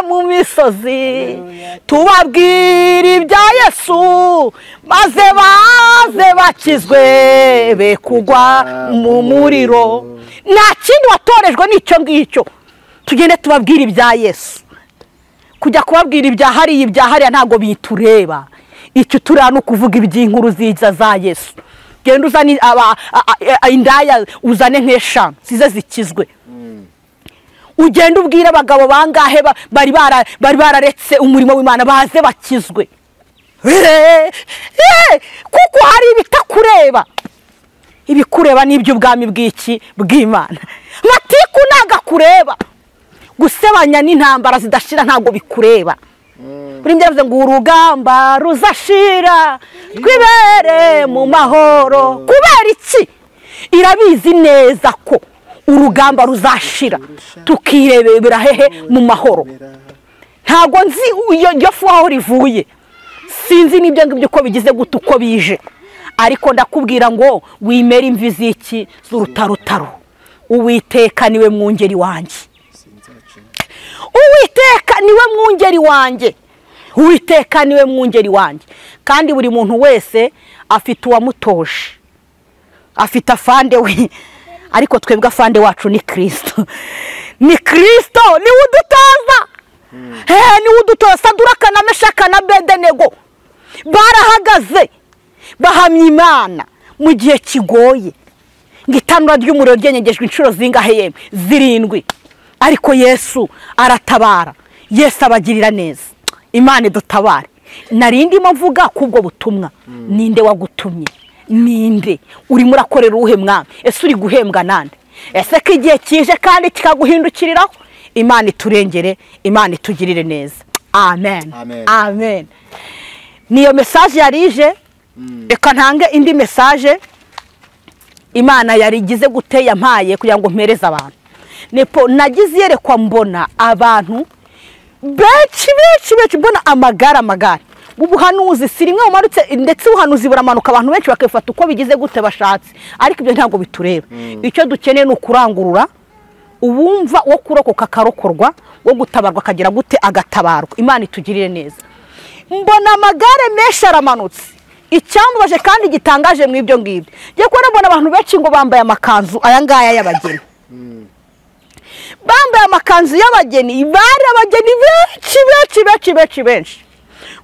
mu misozi tubabwire ibya Yesu, maze baze bakizwe be kugwa mu muriro. Nta kindi watorejwe n'icyo ngicyo. Tugende tubabwire ibya Yesu. Kujya kubabwira ibya hariya ibya hariya ntabwo bitureba. Icyo tureba ni ukuvuga iby'inkuru nziza za Yesu. Genda uzane indaya, uzane nk'eshanu zize zikizwe. Ugenda ubwira abagabo bangahe bari bararetse umurimo w'Imana baze bakizwe. Kuko hari ibitakureba. Ibikureba n'iby'ubwami bw'iki bw'Imana. Matiku nagakureba. Gusebanya n'intambara zidashira ntabwo bikureba. Buri mbyavuze ngo urugamba ruzashira twibere mu mahoro. Kubera iki? Irabizi neza ko urugamba ruzashira tukirebera hehe mu mahoro. Ntabwo nzi iyo fu aho rivuye, sinzi n'ibyo ngibyo uko bigize gute uko bije, ariko ndakubwira ngo wimere imvi z'iki z'urutarutaro. Uwiteka niwe mwungeri wanjye. Uwiteka niwe mwungeri wanjye. Uwiteka niwe mwungeri wanjye. Kandi buri muntu wese afite uwamutoje, afite afande we. Ariko twebwe afande wacu ni Kristo. Ni Kristo niwe udutoza. Niwe udutoza. Saduraka na Meshaka na Abedenego barahagaze bahamya Imana mu gihe kigoye. Ngo itanura ry'umuriro ryenyegejwe inshuro zingahe yemwe? 7. Ariko Yesu aratabara. Yesu abagirira neza. Imana idutabare. Narindimo mvuga kubwo butumwa. Ninde wagutumye? Ninde urimo urakorera uwuhe mwami? Ese uri guhembwa nande? Ese ko igihe kije kandi kikaguhindukiriraho? Imana iturengere, Imana itugirire neza. Amen. Amen. Amen. Niyo message yarije. Reka ntange indi message Imana yarigize gute yampaye kugira ngo mpereze abantu. Nepo nagize yerekwa mbona abantu benshi benshi benshi, mbona amagara ubuhanuzi si rimwe umarutse, ndetse ubuhanuzi buramanuka abantu benshi bakifata uko bigize gute bashatse, ariko ibyo ntabwo bitureba. Icyo dukeneye ni ukurangurura uwumva wo kurokoka akarokorwa, wo gutabarwa akagira gute agatabarwa. Imana itugirire neza. Mbona amagare menshi aramanutse. Icyambabaje kandi gitangaje mu ibyo ngibyo, ngiye kubona mbona abantu benshi ngo bambaye amakanzu aya ngaya y'abageni. Bambaye amakanzu y'abageni, bari abageni benshi benshi benshi benshi benshi.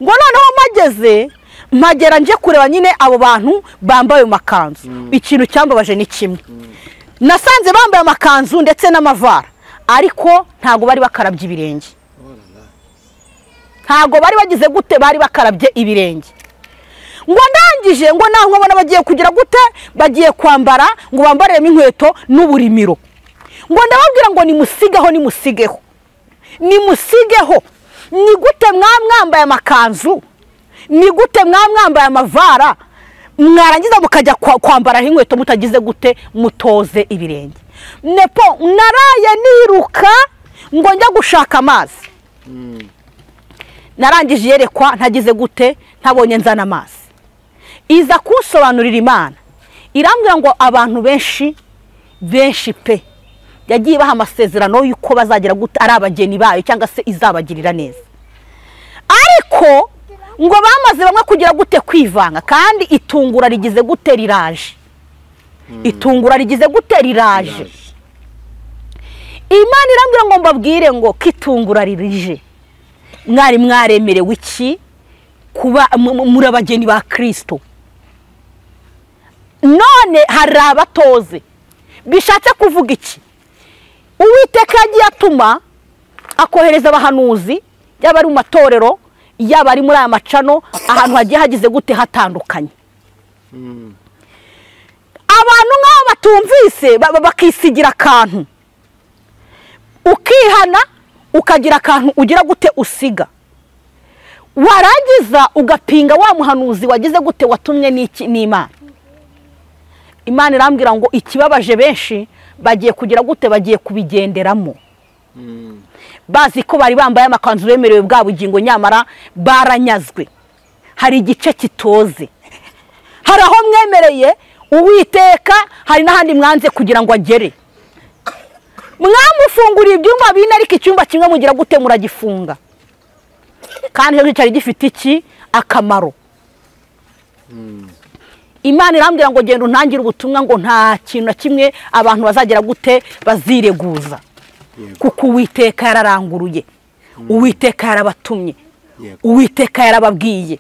Ngo noneho mageze mpagera nje kureba nyine abo bantu bambaye amakanzu. Ikintu cyambabaje ni kimwe, nasanze bambaye amakanzu ndetse n'amavara, ariko ntago bari bakarabye ibirenge. Ntago bari bagize gute, bari bakarabye ibirenge. Ngo ndangije ngo naho nkabona bagiye kugira gute, bagiye kwambara ngo bambaremo inkweto n'uburimiro. Ngo ndababwira ngo nimusigeho, nimusigeho, nimusigeho. Ni gute mwamwambaye amakanzu? Ni gute mwamwambaye amavara? Mwarangiza mukajya kwambara inkweto mutagize gute, mutoze ibirenge. Nepo naraye niruka ngo njya gushaka amazi. Narangije yerekwa ntagize gute, ntabonye nzana amazi. Iza kunsobanurira Imana irambwira ngo abantu benshi benshi pe yagiye baha amasezerano yuko bazagira gute ari abageni bayo cyangwa se izabagirira neza, ariko ngo bamaze bamwe kugira gute kwivanga. Kandi itungura rigize gute riraje. Itungura rigize gute riraje. Imana irambwira ngo mbabwire ngo kitungura ririje. Mwari mwaremerewe iki kuba muri abageni ba Kristo? None hari abatoze. Bishatse kuvuga iki? Uwiteka yagiye atuma akohereza abahanuzi, yaba ari mu matorero, yaba ari muri aya macano, ahantu hagiye hagize gute hatandukanye. Abantu nk'abo batumvise bakisigira akantu, ukihana ukagira akantu ugira gute usiga, warangiza ugapinga wa muhanuzi wagize gute watumye n'iki n'Imana. Imana irambwira ngo ikibabaje benshi bagiye kugira gute, bagiye kubigenderamo. Bazi ko bari bambaye amakanzu bemerewe bwa bugingo, nyamara baranyazwe. Hari igice kitoze, hari aho mwemereye Uwiteka, hari n'ahandi mwanze kugira ngo agere. Mwamufunguriye ibyumba bine, ariko icyumba kimwe mugira gute muragifunga. Kandi cyo cyari gifite iki akamaro. Imana irambwira ngo genda untangire ubutumwa ngo nta kintu na kimwe abantu bazagera gute bazireguza. Kuko Uwiteka yararanguruye, Uwiteka yarabatumye, Uwiteka yarababwiye.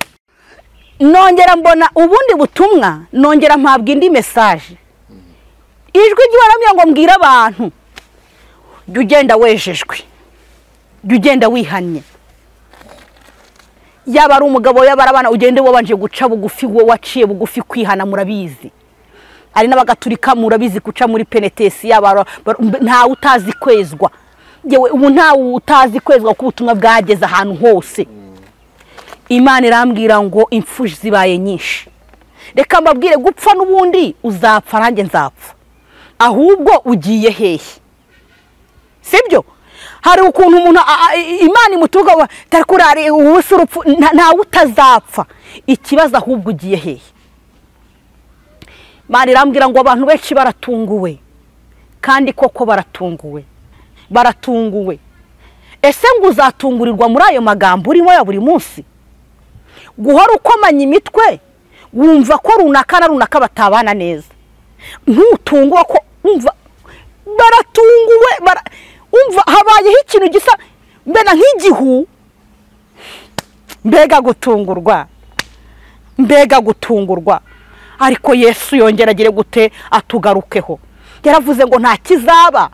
Nongera mbona ubundi butumwa, nongera mpabwa indi message. Ijwi ry'Uhoraho ngo mbwira abantu, jya ugenda wejejwe, jya ugenda wihannye. Yaba ari umugabo yaba ari abana, ugende wabanje guca bugufi, wo waciye bugufi kwihana murabizi. Ari n'abagatulika murabizi guca muri penetesiya, ntawe utazi kwezwa. Yewe ubu ntawe utazi kwezwa kuko ubutumwa bwageze ahantu hose. Imana irambwira ngo impfu zibaye nyinshi. Reka mbabwire, gupfa n'ubundi uzapfa nanjye nzapfa, ahubwo ugiye hehe? Sibyo? Hari ukuntu umuntu Imana imutuga takurari ubusa urupfu, ntawe utazapfa, ikibazo ahubwo ugiye hehe? Imana irambwira ngo abantu benshi baratunguwe, kandi koko baratunguwe, baratunguwe. Ese ngo uzatungurirwa muri ayo magambo urimo ya buri munsi? Guhora ukomanya imitwe wumva ko runaka na runaka batabana neza, ntutunguwe ko umva baratunguwe, umva habayeho ikintu gisa mbena nk'igihu. Mbega gutungurwa, mbega gutungurwa. Ariko Yesu yongera agire gute? Atugarukeho. Yaravuze ngo nta kizaba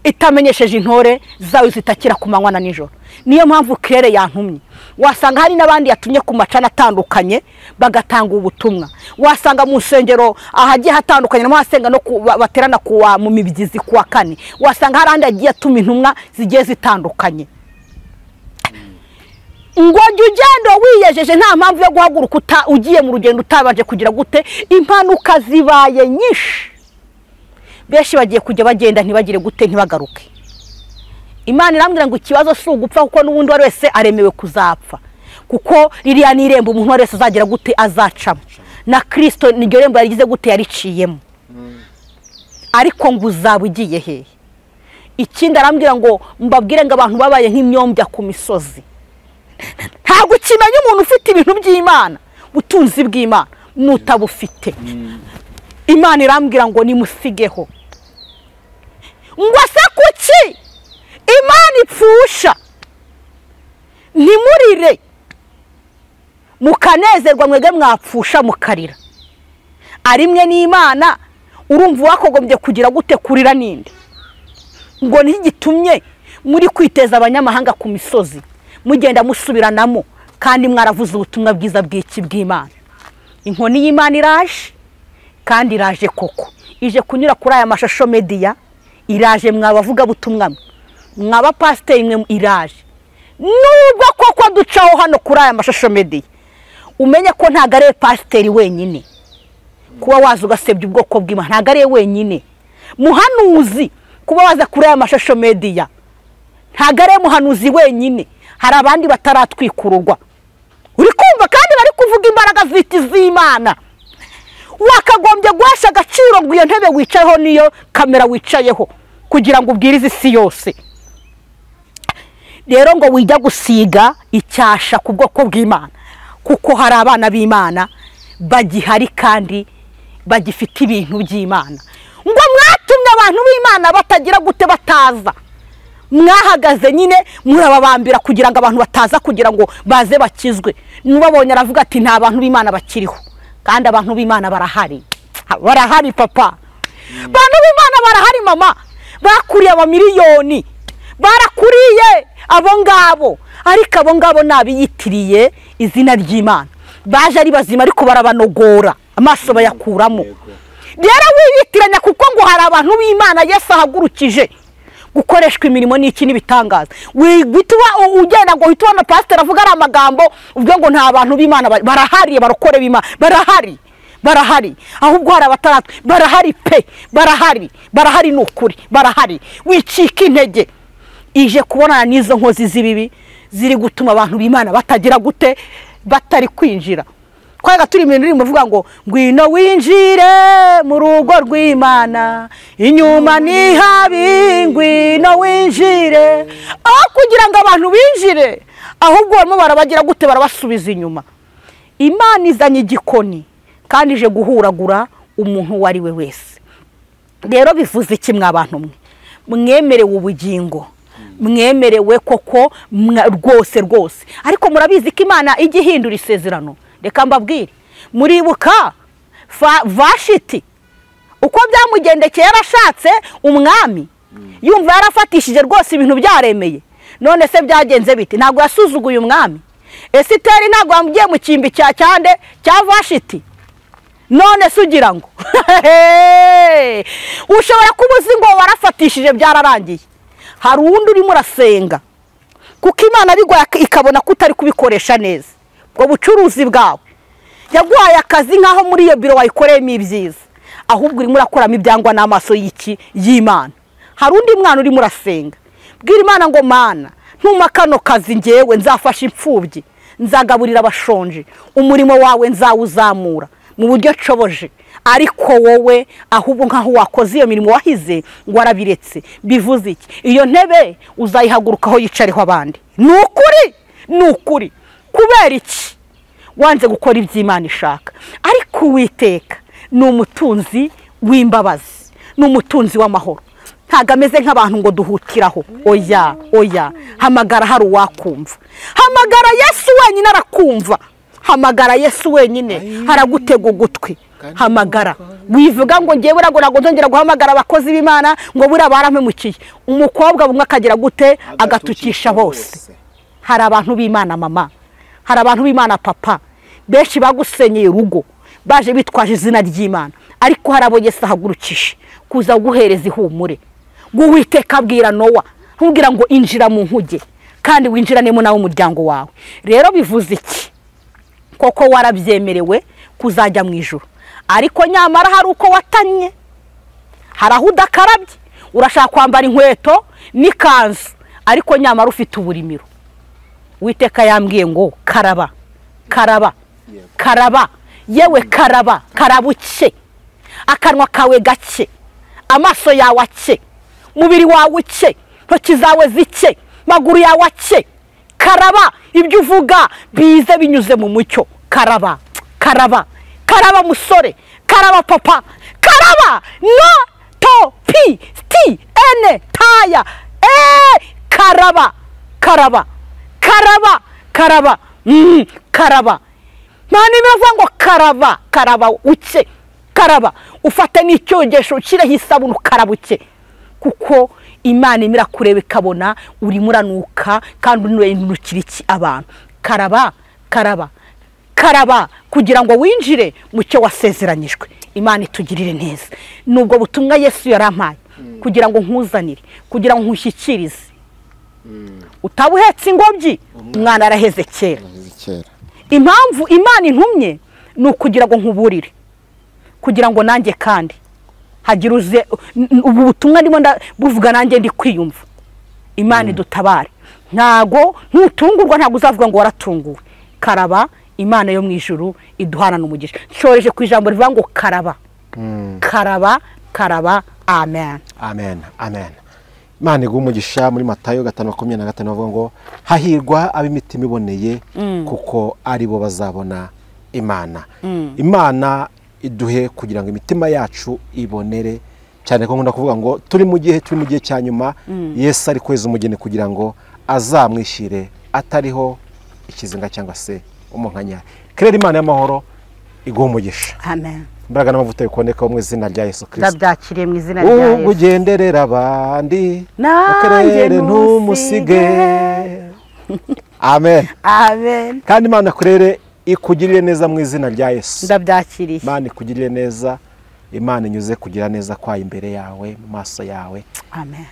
itamenyesheje intore zawe zitakira ku manywa na nijoro. Niyo mpamvu Claire yantumye. Wasanga hari n'abandi yatumye ku macana atandukanye bagatanga ubutumwa. Wasanga mu nsengero ahagiye hatandukanye no hasenga no baterana kuwa mu mibyizi kuwa kane. Wasanga hari andi agiye atuma intumwa zigiye zitandukanye. Ngo jya ugenda wiyejeje, nta mpamvu yo guhaguruka ugiye mu rugendo utabanje kugira gute. Impanuka zibaye nyinshi, benshi bagiye kujya bagenda ntibagire gute, ntibagaruke. Imana irambwira ngo ikibazo si ugupfa, kuko n'ubundi wari wese aremewe kuzapfa, kuko ririya ni irembo umuntu wese azagira gute, azacamo. Na Kristo niryo rembo yarigize gute, yariciyemo. Ariko ngo uzaba ugiye hehe? Ikindi arambwira ngo mbabwire ngo abantu babaye nk'imyombya ku misozi. Ntabwo ukimenya umuntu ufite ibintu by'Imana, ubutunzi bw'Imana, n'utabufite. Imana irambwira ngo nimusigeho. Ngo se kuki Imana ipfusha ntimurire mukanezerwa, mwege mwapfusha mukarira? Arimwe n'Imana urumva wakogombye kugira gute, kurira ninde? Ngo ntigitumye muri kwiteza abanyamahanga ku misozi, mugenda musubiranamo kandi mwaravuze ubutumwa bwiza bw'iki bw'Imana. Inkoni y'Imana iraje, kandi iraje koko. Ije kunyura kuri aya mashasho media, iraje mwabavuga butumwa, mwaba pasiteri mwe, iraje. Nubwo koko ducaho hano kuri aya mashasho media, umenye ko ntago ari pasiteri wenyine kuba waza ugasebya ubwoko bw'Imana, ntago ari wenyine. Muhanuzi kuba waza kuri aya mashasho media, ntago ari muhanuzi wenyine, hari abandi bataratwikururwa. Uri kumva? Kandi bari kuvuga imbaraga ziti z'Imana. Wakagombye guhesha agaciro ngo iyo ntebe wicayeho niyo kamera wicayeho kugira ngo ubwirize isi yose. Rero ngo wijya gusiga icyasha ku bwoko bw'Imana, kuko hari abana b'Imana bagihari kandi bagifite ibintu by'Imana. Ngo mwatumye abantu b'Imana batagira gute, bataza. Mwahagaze nyine murababambira kugira ngo abantu bataza, kugira ngo baze bakizwe. Nubabonye aravuga ati nta bantu b'Imana bakiriho, kandi abantu b'Imana barahari. Barahari papa, bantu b'Imana barahari mama. Bakuriye abamiliyoni, barakuriye abo ngabo. Ariko abo ngabo nabiyitiriye izina ry'Imana, baje ari bazima ariko barabanogora amaso bayakuramo. Rero wiyitiranya kuko ngo hari abantu b'Imana Yesu ahagurukije gukoreshwa imirimo n'iki n'ibitangaza. Witwa ugenda ngo uhite ubona pasiteri avuga ari amagambo ubwo ngo nta bantu b'Imana barahari, barokore b'Imana barahari, barahari. Ahubwo hari abataratwe barahari pe, barahari, barahari n'ukuri, barahari. Wicika intege, ije kubonana n'izo nkozi z'ibibi ziri gutuma abantu b'Imana batagira gute, batari kwinjira. Kwaga turi ibintu ririmo vuga ngo ngwino winjire mu rugo rw'Imana, inyuma ni habi, ngwino winjire. Aho kugira ngo abantu binjire, ahubwo barimo barabagira gute, barabasubiza inyuma. Imana izanye igikoni kandi ije guhuragura umuntu uwo ari we wese. Rero bivuze iki mwa bantu mwe? Mwemerewe ubugingo, mwemerewe koko rwose rwose. Ariko murabizi ko Imana ijya ihindura isezerano. Reka mbabwire, muribuka Vashiti uko byamugendekeye, yarashatse umwami yumva yarafatishije rwose ibintu byaremeye. None se byagenze bite? Ntabwo yasuzuguye umwami. Esiteri ntabwo yamugiye mu kimbi cya cyande cya Vashiti. None se ugira ngo ushobora kuba uzi ngo warafatishije byararangiye, hari uwundi urimo urasenga kuko Imana biguha ikabona ko utari kubikoresha neza ubwo bucuruzi bwawe. Yaguhaye akazi nkaho muri iyo biro wayikoreyemo ibyiza, ahubwo urimo urakoramo ibyangwa n'amaso y'iki y'Imana. Hari undi mwana urimo urasenga, bwira Imana ngo Mana ntuma kano kazi ngewe nzafasha imfubyi, nzagaburira abashonje, umurimo wawe nzawuzamura mu buryo nshoboje, ariko wowe ahubwo nkaho wakoze iyo mirimo wahize ngo warabiretse. Bivuze iki? Iyo ntebe uzayihagurukaho yicareho abandi. Ni ukuri, ni ukuri. Kubera iki wanze gukora iby'Imana ishaka? Ariko Uwiteka ni umutunzi w'imbabazi, ni umutunzi w'amahoro, ntabwo ameze nk'abantu ngo duhutiraho. Oya, oya, hamagara hari uwakumva. Hamagara Yesu wenyine arakumva. Hamagara Yesu wenyine haragutega ugutwi. Hamagara, wivuga ngo ngewe ntabwo nzongera guhamagara abakozi b'Imana ngo buriya barampemukiye. Umukobwa bumwe akagira gute? Agatukisha bose. Hari abantu b'Imana mama, hari abantu b'Imana papa, benshi bagusenyeye urugo baje bitwaje izina ry'Imana, ariko hari abo Yesu ahagurukije kuza guhereza ihumure. Uwiteka abwira Nowa, nkubwira ngo injira mu nkuge kandi winjiranemo nawe umuryango wawe. Rero bivuze iki? Koko warabyemerewe kuzajya mu ijuru, ariko nyamara hari uko watanye, hari aho udakarabye, urashaka kwambara inkweto n'ikanzu, ariko nyamara ufite uburimiro. Uwiteka yambwiye ngo karaba, karaba, karaba, yewe karaba, karaba uke, akanwa kawe gake, amaso yawe ake, umubiri wawe uke, intoki zawe zike, maguru yawe ake. Karaba, ibyo uvuga bize binyuze mu mucyo. Karaba, karaba, karaba musore, karaba papa, karaba no to p t n taya e karaba, karaba, karaba, karaba, karaba. Mani biravuga ngo karaba, karaba uke, karaba ufate n'icyogesho ushyireho isabune ukaraba uke, kuko Imana imira kureba ikabona urimo uranuka kandi unukira iki abantu. Karaba, karaba, karaba kugira ngo winjire mu cyo wasezeranyijwe. Imana itugirire neza. Nubwo butumwa Yesu yarampaye kugira ngo nkuzanire, kugira ngo nkushyikirize. Utabuhetse ingobyi, umwana araheze kera. Impamvu Imana intumye ni ukugira ngo nkuburire, kugira ngo nanjye kandi hagira uze ubu butumwa ndimo ndabuvuga nanjye ndi kwiyumva. Imana idutabare. Ntago ntutungurwa, ntago uzavuga ngo waratunguwe. Karaba, Imana yo mu ijuru iduhana umugisha. Nshoreje ku ijambo rivuga ngo karaba, karaba, karaba. Amen, amen, amen. Imana iguhe umugisha. Muri Matayo 5:25 bavuga ngo hahirwa ab'imitima iboneye kuko ari bo bazabona Imana. Imana iduhe kugira ngo imitima yacu ibonere cyane, ko nkunda kuvuga ngo turi mu gihe, turi mu gihe cya nyuma. Yesu ari kweza umugeni kugira ngo azamwishyire atariho ikizinga cyangwa se umunkanya. Kerera Imana y'amahoro iguhe umugisha. Amen. Imbaraga n'amavuta bikondeka mu izina rya Yesu Kristo. Ndabyakiriye mu izina rya Yesu. Ugenderera abandi, Kerere ntumusige. Amen. Amen. Kandi Imana kurere ikugirire neza mu izina rya Yesu. Ndabyakiriye. Imana ikugirire neza, Imana inyuze kugira neza kwayo imbere yawe, mu maso yawe. Amen.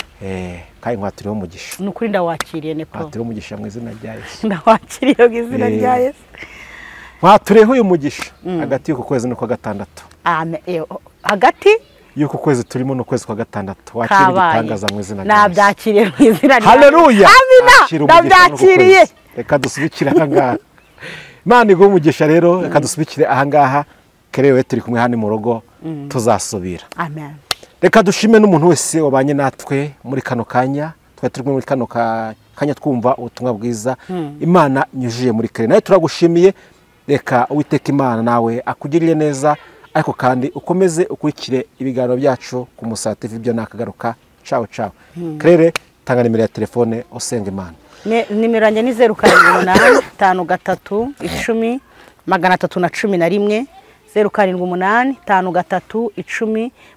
Kandi nkwaturiho umugisha. Ni ukuri ndawakiriye nepo. Nkwaturiho umugisha mu izina rya Yesu. Ndawakiriye mu izina rya Yesu. Nkwaturiho uyu mugisha hagati y'uku kwezi n'ukwa gatandatu. Amen. Hagati y'uku kwezi turimo n'ukwezi kwa gatandatu. Wakira igitangaza mu izina rya Yesu. Nabyakiriye mu izina rya Yesu. Haleluya. Amina. Ndabyakiriye. Reka dusubikire aha ngaha. Imana iguhe umugisha rero, reka dusubikire aha ngaha. Kerewe turi kumwe hano mu rugo, tuzasubira. Amen. Reka dushime n'umuntu wese wabanye natwe muri kano kanya, twari turi kumwe muri kano kanya twumva ubutumwa bwiza Imana nyujije muri Kerere. Nawe turagushimiye, reka Uwiteka Imana nawe akugirire neza, ariko kandi ukomeze ukurikire ibiganiro byacu ku Musaraba TV byo nakagaruka. Ciao ciao. Kerere, tanga nimero ya telefone usenga Imana. Nimero yanjye ni 0 7 8 5 3 10 311, 0 7 8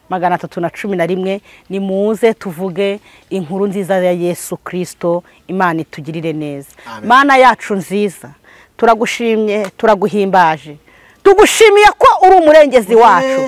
5 3 10 311. Nimuze tuvuge inkuru nziza ya Yesu Kristo. Imana itugirire neza. Mana yacu nziza, turagushimye, turaguhimbaje, Tugushimiye ko uri umurengezi wacu,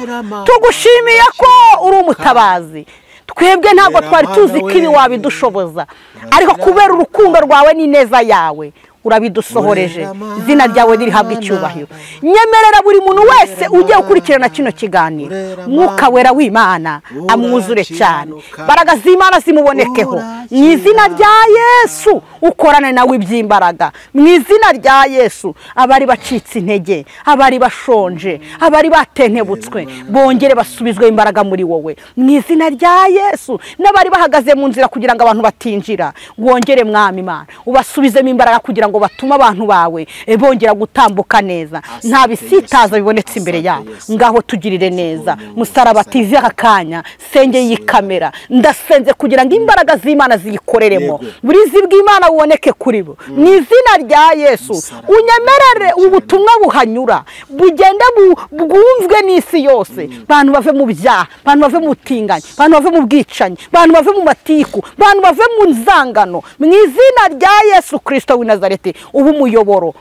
tugushimiye ko uri umutabazi. Twebwe ntabwo twari tuzi ko ibi wabidushoboza, ariko kubera urukundo rwawe n'ineza yawe urabidusohoreje. Izina ryawe ririhabwa icyubahiro. Nyemerera buri muntu wese ugiye gukurikirana kino kiganiro, Mwuka Wera w'Imana amwuzure cyane, imbaraga z'Imana zimubonekeho mu izina rya Yesu. Ukorane nawe iby'imbaraga mu izina rya Yesu. Abari bacitse intege, abari bashonje, abari batentebutswe, bongere basubizwe imbaraga muri wowe mu izina rya Yesu. N'abari bahagaze mu nzira kugira ngo abantu batinjira, wongere Mwami Imana ubasubizemo imbaraga kugira ngo batuma abantu bawe bongera gutambuka neza, nta bisitaza bibonetse imbere yabo. Ngaho tugirire neza. Musaraba TV aka kanya senge iyi kamera, ndasenze kugira ngo imbaraga z'Imana ziyikoreremo, burizi bw'Imana buboneke kuri bo mu izina rya Yesu. Unyemerere ubutumwa buhanyura bugende bwumvwe n'isi yose, bantu bave mu byaha, bantu bave mu butinganyi, bantu bave mu bwicanyi, bantu bave mu matiku, bantu bave mu nzangano mu izina rya Yesu Kristo w'i Nazareti. Ubu umuyoboro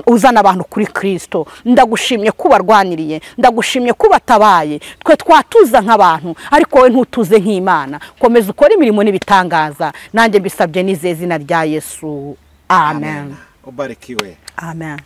uzana abantu kuri Kristo. Ndagushimye ko ubarwaniriye, ndagushimye ko ubatabaye. Twe twatuza nk'abantu, ariko wowe ntutuze nk'Imana. Komeza ukore imirimo n'ibitangaza, nanjye mbisabye nizeye izina rya Yesu. Amen. Ubarikiwe. Amen.